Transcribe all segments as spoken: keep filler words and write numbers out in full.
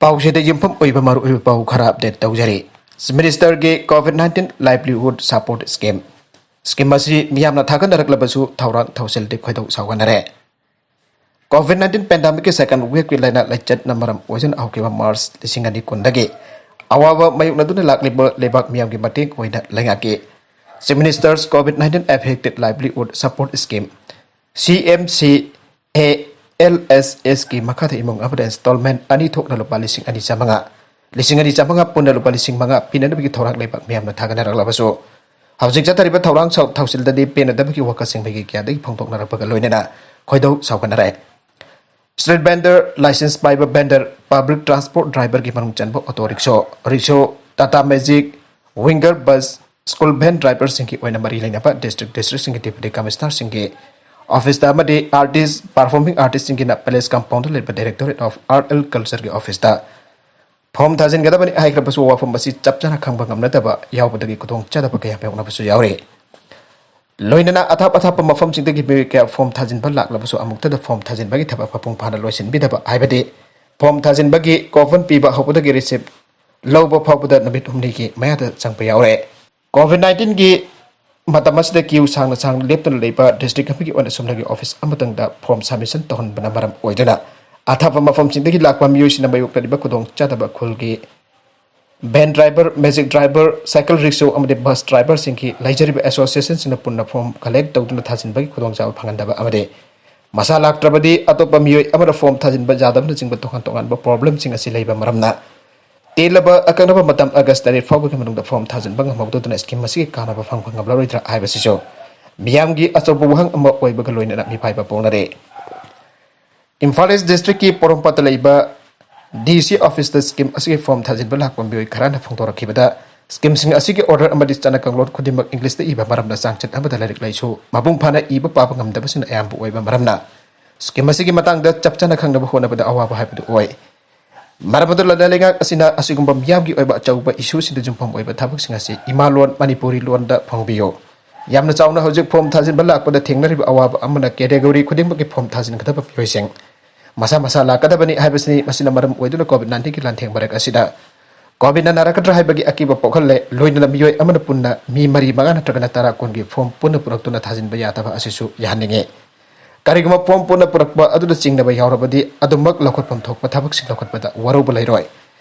ꯄꯥꯎꯁꯤꯗ ꯌꯨꯝꯐꯝ ꯑꯣꯏꯕ ꯃꯔꯨꯑꯣꯏꯕ ꯄꯥꯎ ꯈꯔ ꯑꯞꯗꯦꯠ ꯇꯧꯖꯔꯤ꯫ ꯆꯤꯐ ꯃꯤꯅꯤꯁꯇꯔꯒꯤ COVID nineteen livelihood support scheme, scheme ꯑꯁꯤ ꯃꯤꯌꯥꯝꯅ ꯊꯥꯒꯠꯅꯔꯛꯂꯕꯁꯨ ꯊꯧꯔꯥꯡ ꯊꯧꯁꯤꯜꯗꯤ ꯈꯣꯏꯗꯧ ꯁꯥꯎꯒꯠꯅꯔꯦ꯫ ꯀꯣꯚꯤꯗ ꯅꯥꯏꯟꯇꯤꯟ ꯄꯦꯟꯗꯥꯃꯤꯛꯀꯤ ꯁꯦꯀꯦꯟ ꯋꯦꯕꯀꯤ ꯂꯥꯏꯅꯥ ꯂꯥꯏꯆꯠꯅ ꯃꯔꯝ ꯑꯣꯏꯗꯨꯅ ꯍꯧꯈꯤꯕ ꯃꯥꯔꯆ ꯂꯤꯁꯤꯡ ꯑꯅꯤ ꯀꯨꯟꯗꯒꯤ ꯑꯋꯥꯕ ꯃꯥꯌꯣꯛꯅꯗꯨꯅ ꯂꯥꯛꯂꯤꯕ ꯂꯩꯕꯥꯛ ꯃꯤꯌꯥꯝꯒꯤ ꯃꯇꯦꯡ ꯑꯣꯏꯅ ꯂꯩꯉꯥꯛꯀꯤ chief minister's COVID nineteen affected livelihood support scheme, C M C A L ꯑꯦꯁ ꯑꯦꯁꯀꯤ ꯃꯈꯥꯗ ꯏꯃꯨꯡ ꯑꯃꯗ ꯏꯟꯁꯇꯣꯜꯃꯦꯟ ꯑꯅꯤ ꯊꯣꯛꯅ ꯂꯨꯄꯥ ꯂꯤꯁꯤꯡ ꯑꯅꯤ ꯆꯥꯝꯃꯉꯥ, ꯂꯤꯁꯤꯡ ꯑꯅꯤ ꯆꯥꯝꯃꯉꯥ ꯄꯨꯟꯅ ꯂꯨꯄꯥ ꯂꯤꯁꯤꯡ ꯃꯉꯥ ꯄꯤꯅꯅꯕꯒꯤ ꯊꯧꯔꯥꯡ ꯂꯩꯕꯥꯛ ꯃꯤꯌꯥꯝꯅ ꯊꯥꯒꯠꯅꯔꯛꯂꯕꯁꯨ, ꯍꯧꯖꯤꯛ ꯆꯠꯊꯔꯤꯕ ꯊꯧꯔꯥꯡ ꯁꯧ-, ꯊꯧꯁꯤꯜꯗꯗꯤ ꯄꯦꯟꯅꯗꯕꯒꯤ ꯋꯥꯈꯜꯁꯤꯡ ꯃꯤꯒꯤ ꯀꯌꯥꯗꯒꯤ ꯐꯣꯡꯗꯣꯛꯅꯔꯛꯄꯒ ꯂꯣꯏꯅꯅ ꯈꯣꯏꯗꯧ ꯁꯥꯎꯒꯠꯅꯔꯦ꯫ ꯁ꯭ꯇ꯭ꯔꯤꯠ ꯚꯦꯟꯗꯔ, ꯂꯥꯏꯁꯦꯟꯁ ꯄꯥꯏꯕ ꯚꯦꯟꯗꯔ, ꯄꯕ꯭ꯂꯤꯛ ꯇ꯭ꯔꯥꯟꯁꯄꯣꯔꯠ ꯗ꯭ꯔꯥꯏꯚꯔꯒꯤ ꯃꯅꯨꯡ ꯆꯟꯕ auto rickshaw, rickshaw, Tata Magic, Winger bus, school van ꯗ꯭ꯔꯥꯏꯚꯔꯁꯤꯡꯒꯤ ꯑꯣꯏꯅ ꯃꯔꯤ ꯂꯩꯅꯕ ꯗꯤꯁꯇ꯭ꯔꯤꯛ ꯗꯤꯁꯇ꯭ꯔꯤꯛꯁꯤꯡꯒꯤ ꯗꯤꯄ꯭ꯌꯨꯇꯤ ꯀꯃꯤꯁꯅꯔꯁꯤꯡꯒꯤ ꯑꯣꯐꯤꯁꯇ ꯑꯃꯗꯤ ꯑꯥꯔꯇꯤꯁ, ꯄꯔꯐꯣꯔꯃꯤꯡ ꯑꯥꯔꯇꯤꯁꯁꯤꯡꯒꯤꯅ ꯄꯦꯂꯦꯁ ꯀꯝꯄꯥꯎꯟꯗ ꯂꯩꯕ ꯗꯥꯏꯔꯦꯛꯇꯣꯔꯦꯠ ꯑꯣꯐ ꯑꯥꯔꯠ ꯑꯦꯟ ꯀꯜꯆꯔꯒꯤ ꯑꯣꯐꯤꯁꯇ ꯐꯣꯔꯝ ꯊꯥꯖꯤꯟꯒꯗꯕꯅꯤ ꯍꯥꯏꯈ꯭ꯔꯕꯁꯨ, ꯋꯥꯐꯝ ꯑꯁꯤ ꯆꯞ ꯆꯥꯅ ꯈꯪꯕ ꯉꯝꯅꯗꯕ ꯌꯥꯎꯕꯗꯒꯤ ꯈꯨꯗꯣꯡꯆꯥꯗꯕ ꯀꯌꯥ ꯃꯥꯌꯣꯛꯅꯕꯁꯨ ꯌꯥꯎꯔꯤ꯫ ꯂꯣꯏꯅꯅ ꯑꯊꯥꯞ ꯑꯊꯥꯞꯄ ꯃꯐꯝꯁꯤꯡꯗꯒꯤ ꯃꯤꯑꯣꯏ ꯀꯌꯥ ꯐꯣꯔꯝ ꯊꯥꯖꯤꯟꯕ ꯂꯥꯛꯂꯕꯁꯨ, ꯑꯃꯨꯛꯇꯗ ꯐꯣꯔꯝ ꯊꯥꯖꯤꯟꯕꯒꯤ ꯊꯕꯛ ꯃꯄꯨꯡ ꯐꯥꯅ ꯂꯣꯏꯁꯤꯟꯕꯤꯗꯕ, ꯍꯥꯏꯕꯗꯤ ꯐꯣꯔꯝ ꯊꯥꯖꯤꯟꯕꯒꯤ ꯀꯣꯐꯟ ꯄꯤꯕ ꯍꯧꯕꯗꯒꯤ ꯔꯤꯁꯤꯞ ꯂꯧꯕ ꯐꯥꯎꯕꯗ ꯅꯨꯃꯤꯠ ꯍꯨꯝꯅꯤꯒꯤ ꯃꯌꯥꯗ ꯆꯪꯕ ꯌꯥꯎꯔꯦ꯫ ꯀꯣꯚꯤꯗ ꯅꯥꯏꯟꯇꯤꯟꯒꯤ ꯃꯇꯝ ꯑꯁꯤꯗ ꯀ꯭ꯌꯨ ꯁꯥꯡꯅ ꯁꯥꯡꯅ ꯂꯦꯞꯇꯨꯅ ꯂꯩꯕ ꯗꯤꯁꯇ꯭ꯔꯤꯛ ꯑꯃꯒꯤ ꯑꯣꯏꯅ ꯆꯨꯝꯅꯒꯤ ꯑꯣꯐꯤꯁ ꯑꯃꯇꯪꯗ ꯐꯣꯔꯝ ꯁꯕꯃꯤꯁꯟ ꯇꯧꯍꯟꯕꯅ ꯃꯔꯝ ꯑꯣꯏꯗꯨꯅ, ꯑꯊꯥꯞꯄ ꯃꯐꯝꯁꯤꯡꯗꯒꯤ ꯂꯥꯛꯄ ꯃꯤꯑꯣꯏꯁꯤꯡꯅ ꯃꯥꯌꯣꯛꯅꯔꯤꯕ ꯈꯨꯗꯣꯡꯆꯥꯗꯕ ꯈꯨꯜꯒꯤ van driver, Magic driver, cycle rickshaw ꯑꯃꯗꯤ ꯕꯁ ꯗ꯭ꯔꯥꯏꯚꯔꯁꯤꯡꯒꯤ ꯂꯩꯖꯔꯤꯕ ꯑꯦꯁꯣꯁꯤꯌꯦꯁꯟꯁꯤꯡꯅ ꯄꯨꯟꯅ ꯐꯣꯔꯝ ꯀꯂꯦꯛ ꯇꯧꯗꯨꯅ ꯊꯥꯖꯤꯟꯕꯒꯤ ꯈꯨꯗꯣꯡꯆꯥꯕ ꯐꯪꯍꯟꯗꯕ ꯑꯃꯗꯤ ꯃꯁꯥ ꯂꯥꯛꯇ꯭ꯔꯕꯗꯤ ꯑꯇꯣꯞꯄ ꯃꯤꯑꯣꯏ ꯑꯃꯅ ꯐꯣꯔꯝ ꯊꯥꯖꯤꯟꯕ ꯌꯥꯗꯕꯅꯆꯤꯡꯕ ꯇꯣꯉꯥꯟ ꯇꯣꯉꯥꯟꯕ ꯄ꯭ꯔꯣꯕ꯭ꯂꯦꯝꯁꯤꯡ ꯑꯁꯤ ꯂꯩꯕ ꯃꯔꯝꯅ, ꯇꯦꯜꯂꯕ ꯑꯀꯛꯅꯕ ꯃꯇꯝ ꯑꯥꯒꯁ ꯇꯔꯦꯠ ꯐꯥꯎꯕꯒꯤ ꯃꯅꯨꯡꯗ ꯐꯣꯔꯝ ꯊꯥꯖꯤꯟꯕ ꯉꯝꯍꯧꯗꯗꯨꯅ ꯁ꯭ꯀꯤꯝ ꯑꯁꯤꯒꯤ ꯀꯥꯟꯅꯕ ꯐꯪꯕ ꯉꯝꯂꯔꯣꯏꯗ꯭ꯔꯥ ꯍꯥꯏꯕꯁꯤꯁꯨ ꯃꯤꯌꯥꯝꯒꯤ ꯑꯆꯧꯕ ꯋꯥꯍꯪ ꯑꯃ ꯑꯣꯏꯕꯒ ꯂꯣꯏꯅꯅ ꯃꯤꯄꯥꯏꯕ ꯄꯣꯛꯅꯔꯦ꯫ ꯏꯝꯐꯥꯜ ꯏꯁ ꯗꯤꯁꯇ꯭ꯔꯤꯛꯀꯤ ꯄꯣꯔꯣꯝꯄꯥꯠꯇ ꯂꯩꯕ ꯗꯤ ꯁꯤ ꯑꯣꯐꯤꯁꯇ ꯁ꯭ꯀꯤꯝ ꯑꯁꯤꯒꯤ ꯐꯣꯔꯝ ꯊꯥꯖꯤꯟꯕ ꯂꯥꯛꯄ ꯃꯤꯑꯣꯏ ꯈꯔꯅ ꯐꯣꯡꯗꯣꯔꯛꯈꯤꯕꯗ, ꯁ꯭ꯀꯤꯝꯁꯤꯡ ꯑꯁꯤꯒꯤ ꯑꯣꯔꯗꯔ ꯑꯃꯗꯤ ꯆꯠꯅ ꯀꯥꯡꯂꯣꯟ ꯈꯨꯗꯤꯡꯃꯛ ꯏꯪꯂꯤꯁꯇ ꯏꯕ ꯃꯔꯝꯅ ꯆꯥꯡꯆꯠ ꯑꯃꯗ ꯂꯥꯏꯔꯤꯛ ꯂꯥꯏꯁꯨ ꯃꯄꯨꯡ ꯐꯥꯅ ꯏꯕ ꯄꯥꯕ ꯉꯝꯗꯕꯁꯤꯅ ꯑꯌꯥꯝꯕ ꯑꯣꯏꯕ ꯃꯔꯝꯅ, ꯁ꯭ꯀꯤꯝ ꯑꯁꯤꯒꯤ ꯃꯇꯥꯡꯗ ꯆꯞ ꯆꯥꯅ ꯈꯪꯅꯕ ꯍꯣꯠꯅꯕꯗ ꯑꯋꯥꯕ ꯍꯥꯏꯕꯗꯨ ꯑꯣꯏ꯫ ꯃꯔꯝ ꯑꯗꯨꯅ ꯂꯩꯉꯥꯛ ꯑꯁꯤꯅ ꯑꯁꯤꯒꯨꯝꯕ ꯃꯤꯌꯥꯝꯒꯤ ꯑꯣꯏꯕ ꯑꯆꯧꯕ ꯏꯁꯨꯁꯤꯡꯗ ꯌꯨꯝꯐꯝ ꯑꯣꯏꯕ ꯊꯕꯛꯁꯤꯡ ꯑꯁꯤ ꯏꯃꯥ ꯂꯣꯟ ꯃꯅꯤꯄꯨꯔꯤ ꯂꯣꯟꯗ ꯐꯣꯡꯕꯤꯌꯨ꯫ ꯌꯥꯝꯅ ꯆꯥꯎꯅ ꯍꯧꯖꯤꯛ ꯐꯣꯔꯝ ꯊꯥꯖꯤꯟꯕ ꯂꯥꯛꯄꯗ ꯊꯦꯡꯅꯔꯤꯕ ꯑꯋꯥꯕ ꯑꯃꯅ, ꯀꯦꯇꯦꯒꯣꯔꯤ ꯈꯨꯗꯤꯡꯃꯛꯀꯤ ꯐꯣꯔꯝ ꯊꯥꯖꯤꯟꯒꯗꯕ ꯃꯤꯑꯣꯏꯁꯤꯡ ꯃꯁꯥ ꯃꯁꯥ ꯂꯥꯛꯀꯗꯕꯅꯤ ꯍꯥꯏꯕꯁꯤꯅꯤ꯫ ꯃꯁꯤꯅ ꯃꯔꯝ ꯑꯣꯏꯗꯨꯅ COVID nineteen ꯒꯤ ꯂꯥꯟꯊꯦꯡ ꯃꯔꯛ ꯑꯁꯤꯗ COVID-ꯅ ꯅꯥꯔꯛꯀꯗ꯭ꯔꯥ ꯍꯥꯏꯕꯒꯤ ꯑꯀꯤꯕ ꯄꯣꯛꯍꯜꯂꯦ꯫ ꯂꯣꯏꯅꯅ ꯃꯤꯑꯣꯏ ꯑꯃꯅ ꯄꯨꯟꯅ ꯃꯤ ꯃꯔꯤ, ꯃꯉꯥ ꯅꯠꯇ꯭ꯔꯒꯅ ꯇꯔꯥ ꯀꯨꯟꯒꯤ form ꯄꯨꯟꯅ ꯄꯨꯔꯛꯇꯨꯅ ꯊꯥꯖꯤꯟꯕ ꯌꯥꯗꯕ ꯑꯁꯤꯁꯨ ꯌꯥꯍꯟꯅꯤꯡꯉꯤ꯫ ꯀꯔꯤꯒꯨꯝꯕ form ꯄꯨꯟꯅ ꯄꯨꯔꯛꯄ ꯑꯗꯨꯗ ꯆꯤꯡꯅꯕ ꯌꯥꯎꯔꯕꯗꯤ ꯑꯗꯨꯃꯛ ꯂꯧꯈꯠꯐꯝ ꯊꯣꯛꯄ ꯊꯕꯛꯁꯤꯡ ꯂꯧꯈꯠꯄꯗ ꯋꯥꯔꯧꯕ ꯂꯩꯔꯣꯏ꯫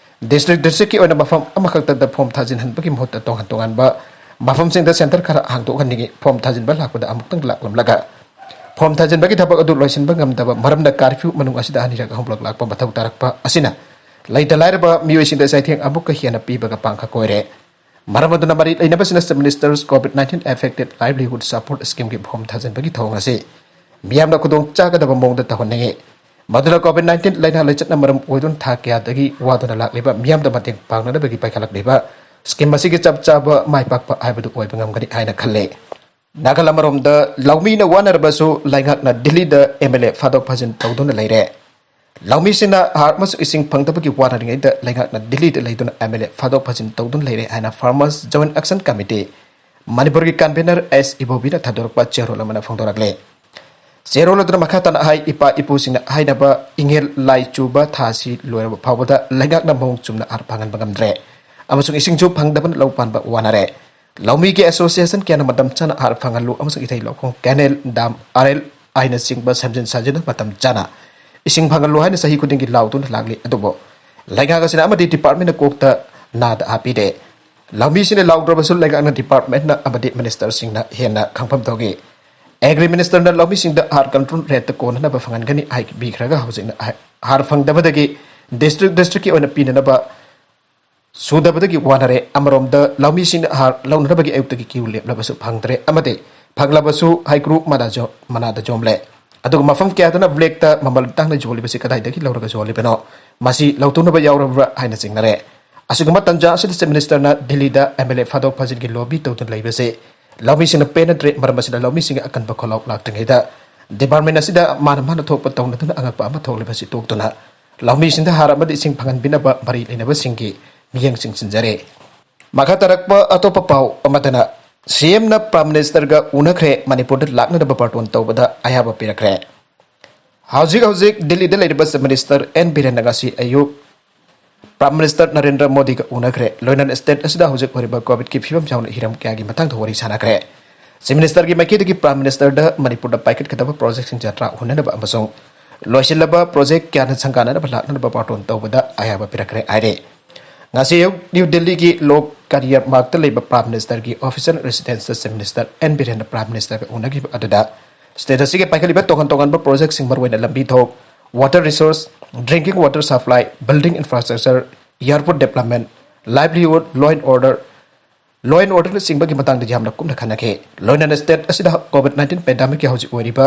District district ꯀꯤ ꯑꯣꯏꯅ ꯃꯐꯝ ꯑꯃꯈꯛꯇꯗ form ꯊꯥꯖꯤꯟꯍꯟꯕꯒꯤ ꯃꯍꯨꯠꯇ ꯇꯣꯉꯥꯟ ꯇꯣꯉꯥꯟꯕ ꯃꯐꯝꯁꯤꯡꯗ centre ꯈꯔ ꯍꯥꯡꯗꯣꯛꯍꯟꯅꯤꯡꯉꯤ꯫ Form ꯊꯥꯖꯤꯟꯕ ꯂꯥꯛꯄꯗ ꯑꯃꯨꯛꯇꯪ ꯂꯥꯛꯂꯝꯂꯒ form ꯊꯥꯖꯤꯟꯕꯒꯤ ꯊꯕꯛ ꯑꯗꯨ ꯂꯣꯏꯁꯤꯟꯕ ꯉꯝꯗꯕ ꯃꯔꯝꯅ curfew ꯃꯅꯨꯡ ꯑꯁꯤꯗ ꯑꯅꯤꯔꯛ ꯑꯍꯨꯝꯂꯛ ꯂꯥꯛꯄ ꯃꯊꯧ ꯇꯥꯔꯛꯄ ꯑꯁꯤꯅ ꯂꯩꯇ ꯂꯥꯏꯔꯕ ꯃꯤꯑꯣꯏꯁꯤꯡꯗ ꯆꯩꯊꯦꯡ ꯑꯃꯨꯛꯀ ꯍꯦꯟꯅ ꯄꯤꯕꯒ ꯄꯥꯡꯈꯛ ꯑꯣꯏꯔꯦ꯫ ꯃꯔꯝ ꯑꯗꯨꯅ ꯃꯔꯤ ꯂꯩꯅꯕꯁꯤꯡꯅ Chief Minister's COVID nineteen affected livelihood support scheme ꯒꯤ form ꯊꯥꯖꯤꯟꯕꯒꯤ ꯊꯧꯑꯣꯡ ꯑꯁꯤ ꯃꯤꯌꯥꯝꯅ ꯈꯨꯗꯣꯡ ꯆꯥꯒꯗꯕ ꯃꯑꯣꯡꯗ ꯇꯧꯍꯟꯅꯤꯡꯉꯤ꯫ ꯃꯗꯨꯅ COVID nineteen ꯂꯥꯏꯅꯥ ꯂꯩꯆꯠꯅ ꯃꯔꯝ ꯑꯣꯏꯗꯨꯅ ꯊꯥ ꯀꯌꯥꯗꯒꯤ ꯋꯥꯗꯨꯅ ꯂꯥꯛꯂꯤꯕ ꯃꯤꯌꯥꯝꯗ ꯃꯇꯦꯡ ꯄꯥꯡꯅꯅꯕꯒꯤ ꯄꯥꯏꯈꯠꯂꯛꯂꯤꯕ scheme ꯑꯁꯤꯒꯤ ꯆꯞ ꯆꯥꯕ ꯃꯥꯏ ꯄꯥꯛꯄ ꯍꯥꯏꯕꯗꯨ ꯑꯣꯏꯕ ꯉꯝꯒꯅꯤ ꯍꯥꯏꯅ ꯈꯜꯂꯤ꯫ ꯅꯥꯒꯜ ꯑꯃꯔꯣꯝꯗ ꯂꯧꯃꯤꯅ ꯋꯥꯅꯔꯕꯁꯨ ꯂꯩꯉꯥꯛꯅ ꯗꯤꯜꯂꯤꯗ MLA ꯐꯥꯗꯣꯛ ꯐꯥꯖꯤꯟ ꯇꯧꯗꯨꯅ ꯂꯩꯔꯦ꯫ ꯂꯧꯃꯤꯁꯤꯡꯅ ꯍꯥꯔ ꯑꯃꯁꯨꯡ ꯏꯁꯤꯡ ꯐꯪꯗꯕꯒꯤ ꯋꯥꯅꯔꯤꯉꯩꯗ ꯂꯩꯉꯥꯛꯅ ꯗꯤꯜꯂꯤꯗ ꯂꯩꯗꯨꯅ MLA ꯐꯥꯗꯣꯛ ꯐꯥꯖꯤꯟ ꯇꯧꯗꯨꯅ ꯂꯩꯔꯦ ꯍꯥꯏꯅ Farmers Joint Action Committee ꯃꯅꯤꯄꯨꯔꯒꯤ convener ꯑꯦꯁ ꯏꯕꯣꯕꯤꯅ ꯊꯥꯗꯣꯔꯛꯄ ꯆꯦꯔꯣꯜ ꯑꯃꯅ ꯐꯣꯡꯗꯣꯔꯛꯂꯦ꯫ ꯆꯦꯔꯣꯜ ꯑꯗꯨꯅ ꯃꯈꯥ ꯇꯥꯅ ꯍꯥꯏ, ꯏꯄꯥ ꯏꯄꯨꯁꯤꯡꯅ ꯍꯥꯏꯅꯕ ꯏꯉꯦꯜ ꯂꯥꯏ ꯆꯨꯕ ꯊꯥꯁꯤ ꯂꯣꯏꯔꯕ ꯐꯥꯎꯕꯗ ꯂꯩꯉꯥꯛꯅ ꯃꯑꯣꯡ ꯆꯨꯝꯅ ꯍꯥꯔ ꯐꯪꯍꯟꯕ ꯉꯝꯗ꯭ꯔꯦ ꯑꯃꯁꯨꯡ ꯏꯁꯤꯡꯁꯨ ꯐꯪꯗꯕꯅ ꯂꯧ ꯄꯥꯟꯕ ꯋꯥꯅꯔꯦ꯫ ꯂꯧꯃꯤꯒꯤ association ꯀꯌꯥꯅ ꯃꯇꯝ ꯆꯥꯅ ꯍꯥꯔ ꯐꯪꯍꯜꯂꯨ ꯑꯃꯁꯨꯡ ꯏꯊꯩ ꯂꯧꯈꯣꯡ, canal, dam, ꯑꯥꯔꯦꯜ ꯍꯥꯏꯅꯆꯤꯡꯕ ꯁꯦꯝꯖꯤꯟ ꯁꯥꯖꯤꯟꯗꯨꯅ ꯃꯇꯝ ꯆꯥꯅ ꯏꯁꯤꯡ ꯐꯪꯍꯜꯂꯨ ꯍꯥꯏꯅ ꯆꯍꯤ ꯈꯨꯗꯤꯡꯒꯤ ꯂꯥꯎꯗꯨꯅ ꯂꯥꯛꯂꯤ꯫ ꯑꯗꯨꯕꯨ ꯂꯩꯉꯥꯛ ꯑꯁꯤꯅ ꯑꯃꯗꯤ department ꯅ ꯀꯣꯛꯇ ꯅꯥꯗ ꯍꯥꯞꯄꯤꯔꯦ꯫ ꯂꯧꯃꯤꯁꯤꯡꯅ ꯂꯥꯎꯗ꯭ꯔꯕꯁꯨ ꯂꯩꯉꯥꯛꯅ department ꯅ ꯑꯃꯗꯤ minister ꯁꯤꯡꯅ ꯍꯦꯟꯅ ꯈꯪꯐꯝ ꯊꯣꯛꯏ꯫ Agri minister ꯅ ꯂꯧꯃꯤꯁꯤꯡꯗ ꯍꯥꯔ control rate ꯇ ꯀꯣꯟꯅꯅꯕ ꯐꯪꯍꯟꯒꯅꯤ ꯍꯥꯏꯕꯤꯈ꯭ꯔꯒ ꯍꯧꯖꯤꯛꯅ ꯍꯥ-, ꯍꯥꯔ ꯐꯪꯗꯕꯗꯒꯤ district district ꯀꯤ ꯑꯣꯏꯅ ꯄꯤꯅꯅꯕ ꯁꯨꯗꯕꯗꯒꯤ ꯋꯥꯅꯔꯦ꯫ ꯑꯃꯔꯣꯝꯗ ꯂꯧꯃꯤꯁꯤꯡꯅ ꯍꯥꯔ ꯂꯧꯅꯅꯕꯒꯤ ꯑꯌꯨꯛꯇꯒꯤ queue ꯂꯦꯞꯂꯕꯁꯨ ꯐꯪꯗ꯭ꯔꯦ ꯑꯃꯗꯤ ꯐꯪꯂꯕꯁꯨ ꯍꯩꯀ꯭ꯔꯨ ꯃꯅꯥ ꯖꯣ-, ꯃꯅꯥꯗ ꯖꯣꯝꯂꯦ꯫ ꯑꯗꯨꯒ ꯃꯐꯝ ꯀꯌꯥꯗꯅ black ꯇ ꯃꯃꯜ ꯇꯥꯡꯅ ꯌꯣꯜꯂꯤꯕꯁꯤ ꯀꯗꯥꯏꯗꯒꯤ ꯂꯧꯔꯒ ꯌꯣꯜꯂꯤꯕꯅꯣ? ꯃꯁꯤ ꯂꯧꯊꯣꯛꯅꯕ ꯌꯥꯎꯔꯕ꯭ꯔꯥ ꯍꯥꯏꯅ ꯆꯤꯡꯅꯔꯦ꯫ ꯑꯁꯤꯒꯨꯝꯕ ꯇꯥꯟꯖꯥ ꯑꯁꯤꯗ Chief Minister ꯅ ꯗꯤꯜꯂꯤꯗ MLA ꯐꯥꯗꯣꯛ ꯐꯥꯖꯤꯟꯒꯤ lobby ꯇꯧꯗꯨꯅ ꯂꯩꯕꯁꯤ ꯂꯧꯃꯤꯁꯤꯡꯅ ꯄꯦꯟꯅꯗ꯭ꯔꯦ꯫ ꯃꯔꯝ ꯑꯁꯤꯅ ꯂꯧꯃꯤꯁꯤꯡꯒꯤ ꯑꯀꯟꯕ ꯈꯣꯜꯂꯥꯎ ꯂꯥꯛꯇ꯭ꯔꯤꯉꯩꯗ department ꯑꯁꯤꯗ ꯃꯥꯅ ꯃꯥꯅ ꯊꯣꯛꯄ ꯇꯧꯅꯗꯨꯅ ꯑꯉꯛꯄ ꯑꯃ ꯊꯣꯛꯂꯤꯕꯁꯤ ꯇꯣꯛꯇꯨꯅ ꯂꯧꯃꯤꯁꯤꯡꯗ ꯍꯥꯔ ꯑꯃꯗꯤ ꯏꯁꯤꯡ ꯐꯪꯍꯟꯕꯤꯅꯕ ꯃꯔꯤ ꯂꯩꯅꯕꯁꯤꯡꯒꯤ ꯃꯤꯠꯌꯦꯡ ꯆꯤꯡꯁꯤꯟꯖꯔꯦ꯫ ꯃꯈꯥ ꯇꯥꯔꯛꯄ ꯑꯇꯣꯞꯄ ꯄꯥꯎ ꯑꯃꯗꯅ, ꯁꯤ ꯑꯦꯝꯅ Prime Ministerꯒ ꯎꯅꯈ꯭ꯔꯦ, ꯃꯅꯤꯄꯨꯔꯗ ꯂꯥꯛꯅꯅꯕ ꯕꯥꯔꯇꯣꯟ ꯇꯧꯕꯗ ꯑꯌꯥꯕ ꯄꯤꯔꯛꯈ꯭ꯔꯦ꯫ ꯍꯧꯖꯤꯛ ꯍꯧꯖꯤꯛ ꯗꯤꯜꯂꯤꯗ ꯂꯩꯔꯤꯕ Chief Minister N ꯕꯤꯔꯦꯟꯅ ꯉꯁꯤ ꯑꯌꯨꯛ Prime Minister ꯅꯔꯦꯟꯗ꯭ꯔ ꯃꯣꯗꯤꯒ ꯎꯅꯈ꯭ꯔꯦ꯫ ꯂꯣꯏꯅꯅ state ꯑꯁꯤꯗ ꯍꯧꯖꯤꯛ ꯑꯣꯏꯔꯤꯕ COVID-ꯀꯤ ꯐꯤꯕꯝ ꯌꯥꯎꯅ ꯍꯤꯔꯝ ꯀꯌꯥꯒꯤ ꯃꯇꯥꯡꯗ ꯋꯥꯔꯤ ꯁꯥꯟꯅꯈ꯭ꯔꯦ꯫ Chief Ministerꯒꯤ ꯃꯥꯏꯀꯩꯗꯒꯤ Prime Ministerꯗ ꯃꯅꯤꯄꯨꯔꯗ ꯄꯥꯏꯈꯠꯀꯗꯕ projectꯁꯤꯡ ꯖꯇ꯭ꯔꯥ ꯍꯨꯟꯅꯅꯕ ꯑꯃꯁꯨꯡ ꯂꯣꯏꯁꯤꯜꯂꯕ project ꯀꯌꯥꯅ ꯁꯪꯒꯥꯅꯅꯕ ꯂꯥꯛꯅꯅꯕ ꯕꯥꯔꯇꯣꯟ ꯇꯧꯕꯗ ꯑꯌꯥꯕ ꯄꯤꯔꯛꯈ꯭ꯔꯦ ꯍꯥꯏꯔꯦ꯫ ꯉꯁꯤ ꯑꯌꯨꯛ ꯅ꯭ꯌꯨ ꯗꯤꯜꯂꯤꯒꯤ ꯂꯣꯛ ꯀꯔꯤꯌꯔ ꯃꯥꯔꯛꯇ ꯂꯩꯕ Prime Ministerꯒꯤ official residenceꯇ Chief Minister N ꯕꯤꯔꯦꯟꯅ Prime Ministerꯒ ꯎꯅꯈꯤꯕ ꯑꯗꯨꯗ state ꯑꯁꯤꯒꯤ ꯄꯥꯏꯈꯠꯂꯤꯕ ꯇꯣꯉꯥꯟ ꯇꯣꯉꯥꯟꯕ projectꯁꯤꯡ, ꯃꯔꯨꯑꯣꯏꯅ ꯂꯝꯕꯤ ꯊꯣꯡ, water resource, drinking water supply, building infrastructure, airport development, livelihood, law and order, law and orderꯅꯆꯤꯡꯕꯒꯤ ꯃꯇꯥꯡꯗ ꯌꯥꯝꯅ ꯀꯨꯞꯅ ꯈꯟꯅꯈꯤ꯫ ꯂꯣꯏꯅꯅ state ꯑꯁꯤꯗ COVID-19 pandemicꯀꯤ ꯍꯧꯖꯤꯛ ꯑꯣꯏꯔꯤꯕ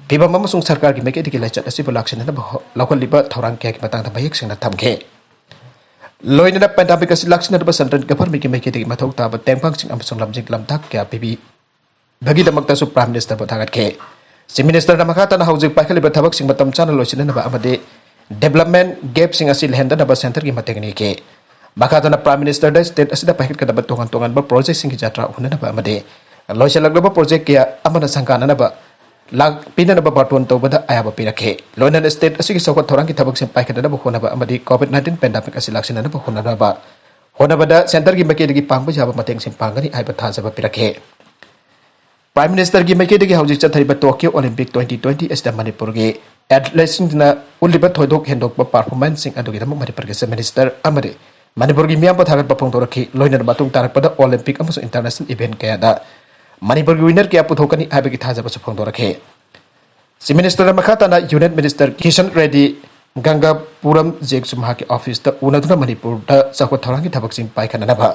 ꯐꯤꯕꯝ ꯑꯃꯁꯨꯡ ꯁꯔꯀꯥꯔꯒꯤ ꯃꯥꯏꯀꯩꯗꯒꯤ ꯂꯥꯏꯆꯠ ꯑꯁꯤꯕꯨ ꯂꯥꯛꯁꯤꯟꯅꯅꯕ ꯍꯣ-, ꯂꯧꯈꯠꯂꯤꯕ ꯊꯧꯔꯥꯡ ꯀꯌꯥꯒꯤ ꯃꯇꯥꯡꯗ ꯃꯌꯦꯛ ꯁꯦꯡꯅ ꯊꯝꯈꯤ꯫ ꯂꯣꯏꯅꯅ pandemic ꯑꯁꯤ ꯂꯥꯛꯁꯤꯟꯅꯅꯕ central governmentꯀꯤ ꯃꯥꯏꯀꯩꯗꯒꯤ ꯃꯊꯧ ꯇꯥꯕ ꯇꯦꯡꯕꯥꯡꯁꯤꯡ ꯑꯃꯁꯨꯡ ꯂꯝꯖꯤꯡ ꯂꯝꯇꯥꯛ ꯀꯌꯥ ꯄꯤꯕꯤꯕꯒꯤꯗꯃꯛꯇꯁꯨ Prime Ministerꯕꯨ ꯊꯥꯒꯠꯈꯤ꯫ Chief Ministerꯅ ꯃꯈꯥ ꯇꯥꯅ ꯍꯧꯖꯤꯛ ꯄꯥꯏꯈꯠꯂꯤꯕ ꯊꯕꯛꯁꯤꯡ ꯃꯇꯝ ꯆꯥꯅ ꯂꯣꯏꯁꯤꯟꯅꯅꯕ ꯑꯃꯗꯤ development gapꯁꯤꯡ ꯑꯁꯤ ꯂꯩꯍꯟꯗꯅꯕ centreꯒꯤ ꯃꯇꯦꯡ ꯅꯤꯈꯤ꯫ ꯃꯈꯥ ꯇꯥꯅ Prime Ministerꯗ state ꯑꯁꯤꯗ ꯄꯥꯏꯈꯠꯀꯗꯕ ꯇꯣꯉꯥꯟ ꯇꯣꯉꯥꯟꯕ projectꯁꯤꯡꯒꯤ ꯖꯇ꯭ꯔꯥ ꯍꯨꯟꯅꯅꯕ ꯑꯃꯗꯤ ꯂꯣꯏꯁꯤꯜꯂꯛꯂꯕ project ꯀꯌꯥ ꯑꯃꯅ ꯁꯪꯒꯥꯅꯅꯕ ꯂꯥꯛ ꯄꯤꯅꯅꯕ ꯕꯥꯔꯇꯣꯟ ꯇꯧꯕꯗ ꯑꯌꯥꯕ ꯄꯤꯔꯛꯈꯤ꯫ ꯂꯣꯏꯅꯅ state ꯑꯁꯤꯒꯤ ꯆꯥꯎꯈꯠ ꯊꯧꯔꯥꯡꯒꯤ ꯊꯕꯛꯁꯤꯡ ꯄꯥꯏꯈꯠꯅꯅꯕ ꯍꯣꯠꯅꯕ ꯑꯃꯗꯤ COVID-19 pandemic ꯑꯁꯤ ꯂꯥꯛꯁꯤꯟꯅꯅꯕ ꯍꯣꯠꯅꯅꯕ ꯍꯣꯠꯅꯕꯗ centreꯒꯤ ꯃꯥꯏꯀꯩꯗꯒꯤ ꯄꯥꯡꯕ ꯌꯥꯕ ꯃꯇꯦꯡꯁꯤꯡ ꯄꯥꯡꯒꯅꯤ ꯍꯥꯏꯕ ꯊꯥꯖꯕ ꯄꯤꯔꯛꯈꯤ꯫ Prime Ministerꯒꯤ ꯃꯥꯏꯀꯩꯗꯒꯤ ꯍꯧꯖꯤꯛ ꯆꯠꯊꯔꯤꯕ Tokyo Olympic twenty twenty ꯑꯁꯤꯗ ꯃꯅꯤꯄꯨꯔꯒꯤ athleteꯁꯤꯡꯅ ꯎꯠꯂꯤꯕ ꯊꯣꯏꯗꯣꯛ ꯍꯦꯟꯗꯣꯛꯄ performanceꯁꯤꯡ ꯑꯗꯨꯒꯤꯗꯃꯛ ꯃꯅꯤꯄꯨꯔꯒꯤ Chief Minister ꯑꯃꯗꯤ ꯃꯅꯤꯄꯨꯔꯒꯤ ꯃꯤꯌꯥꯝꯕꯨ ꯊꯥꯒꯠꯄ ꯐꯣꯡꯗꯣꯔꯛꯈꯤ꯫ ꯂꯣꯏꯅꯅ ꯃꯇꯨꯡ ꯇꯥꯔꯛꯄꯗ Olympic ꯑꯃꯁꯨꯡ international event ꯀꯌꯥꯗ ꯃꯅꯤꯄꯨꯔꯒꯤ winner ꯀꯌꯥ ꯄꯨꯊꯣꯛꯀꯅꯤ ꯍꯥꯏꯕꯒꯤ ꯊꯥꯖꯕꯁꯨ ꯐꯣꯡꯗꯣꯔꯛꯈꯤ꯫ Chief Ministerꯅ ꯃꯈꯥ ꯇꯥꯅ Union Minister ꯀꯤꯁꯟ ꯔꯦꯗꯤ ꯒꯪꯒꯥꯄꯨꯔꯝ ꯖꯦꯛꯁꯨ ꯃꯍꯥꯛꯀꯤ officeꯇ ꯎꯅꯗꯨꯅ ꯃꯅꯤꯄꯨꯔꯗ ꯆꯥꯎꯈꯠ ꯊꯧꯔꯥꯡꯒꯤ ꯊꯕꯛꯁꯤꯡ ꯄꯥꯏꯈꯠꯅꯅꯕ,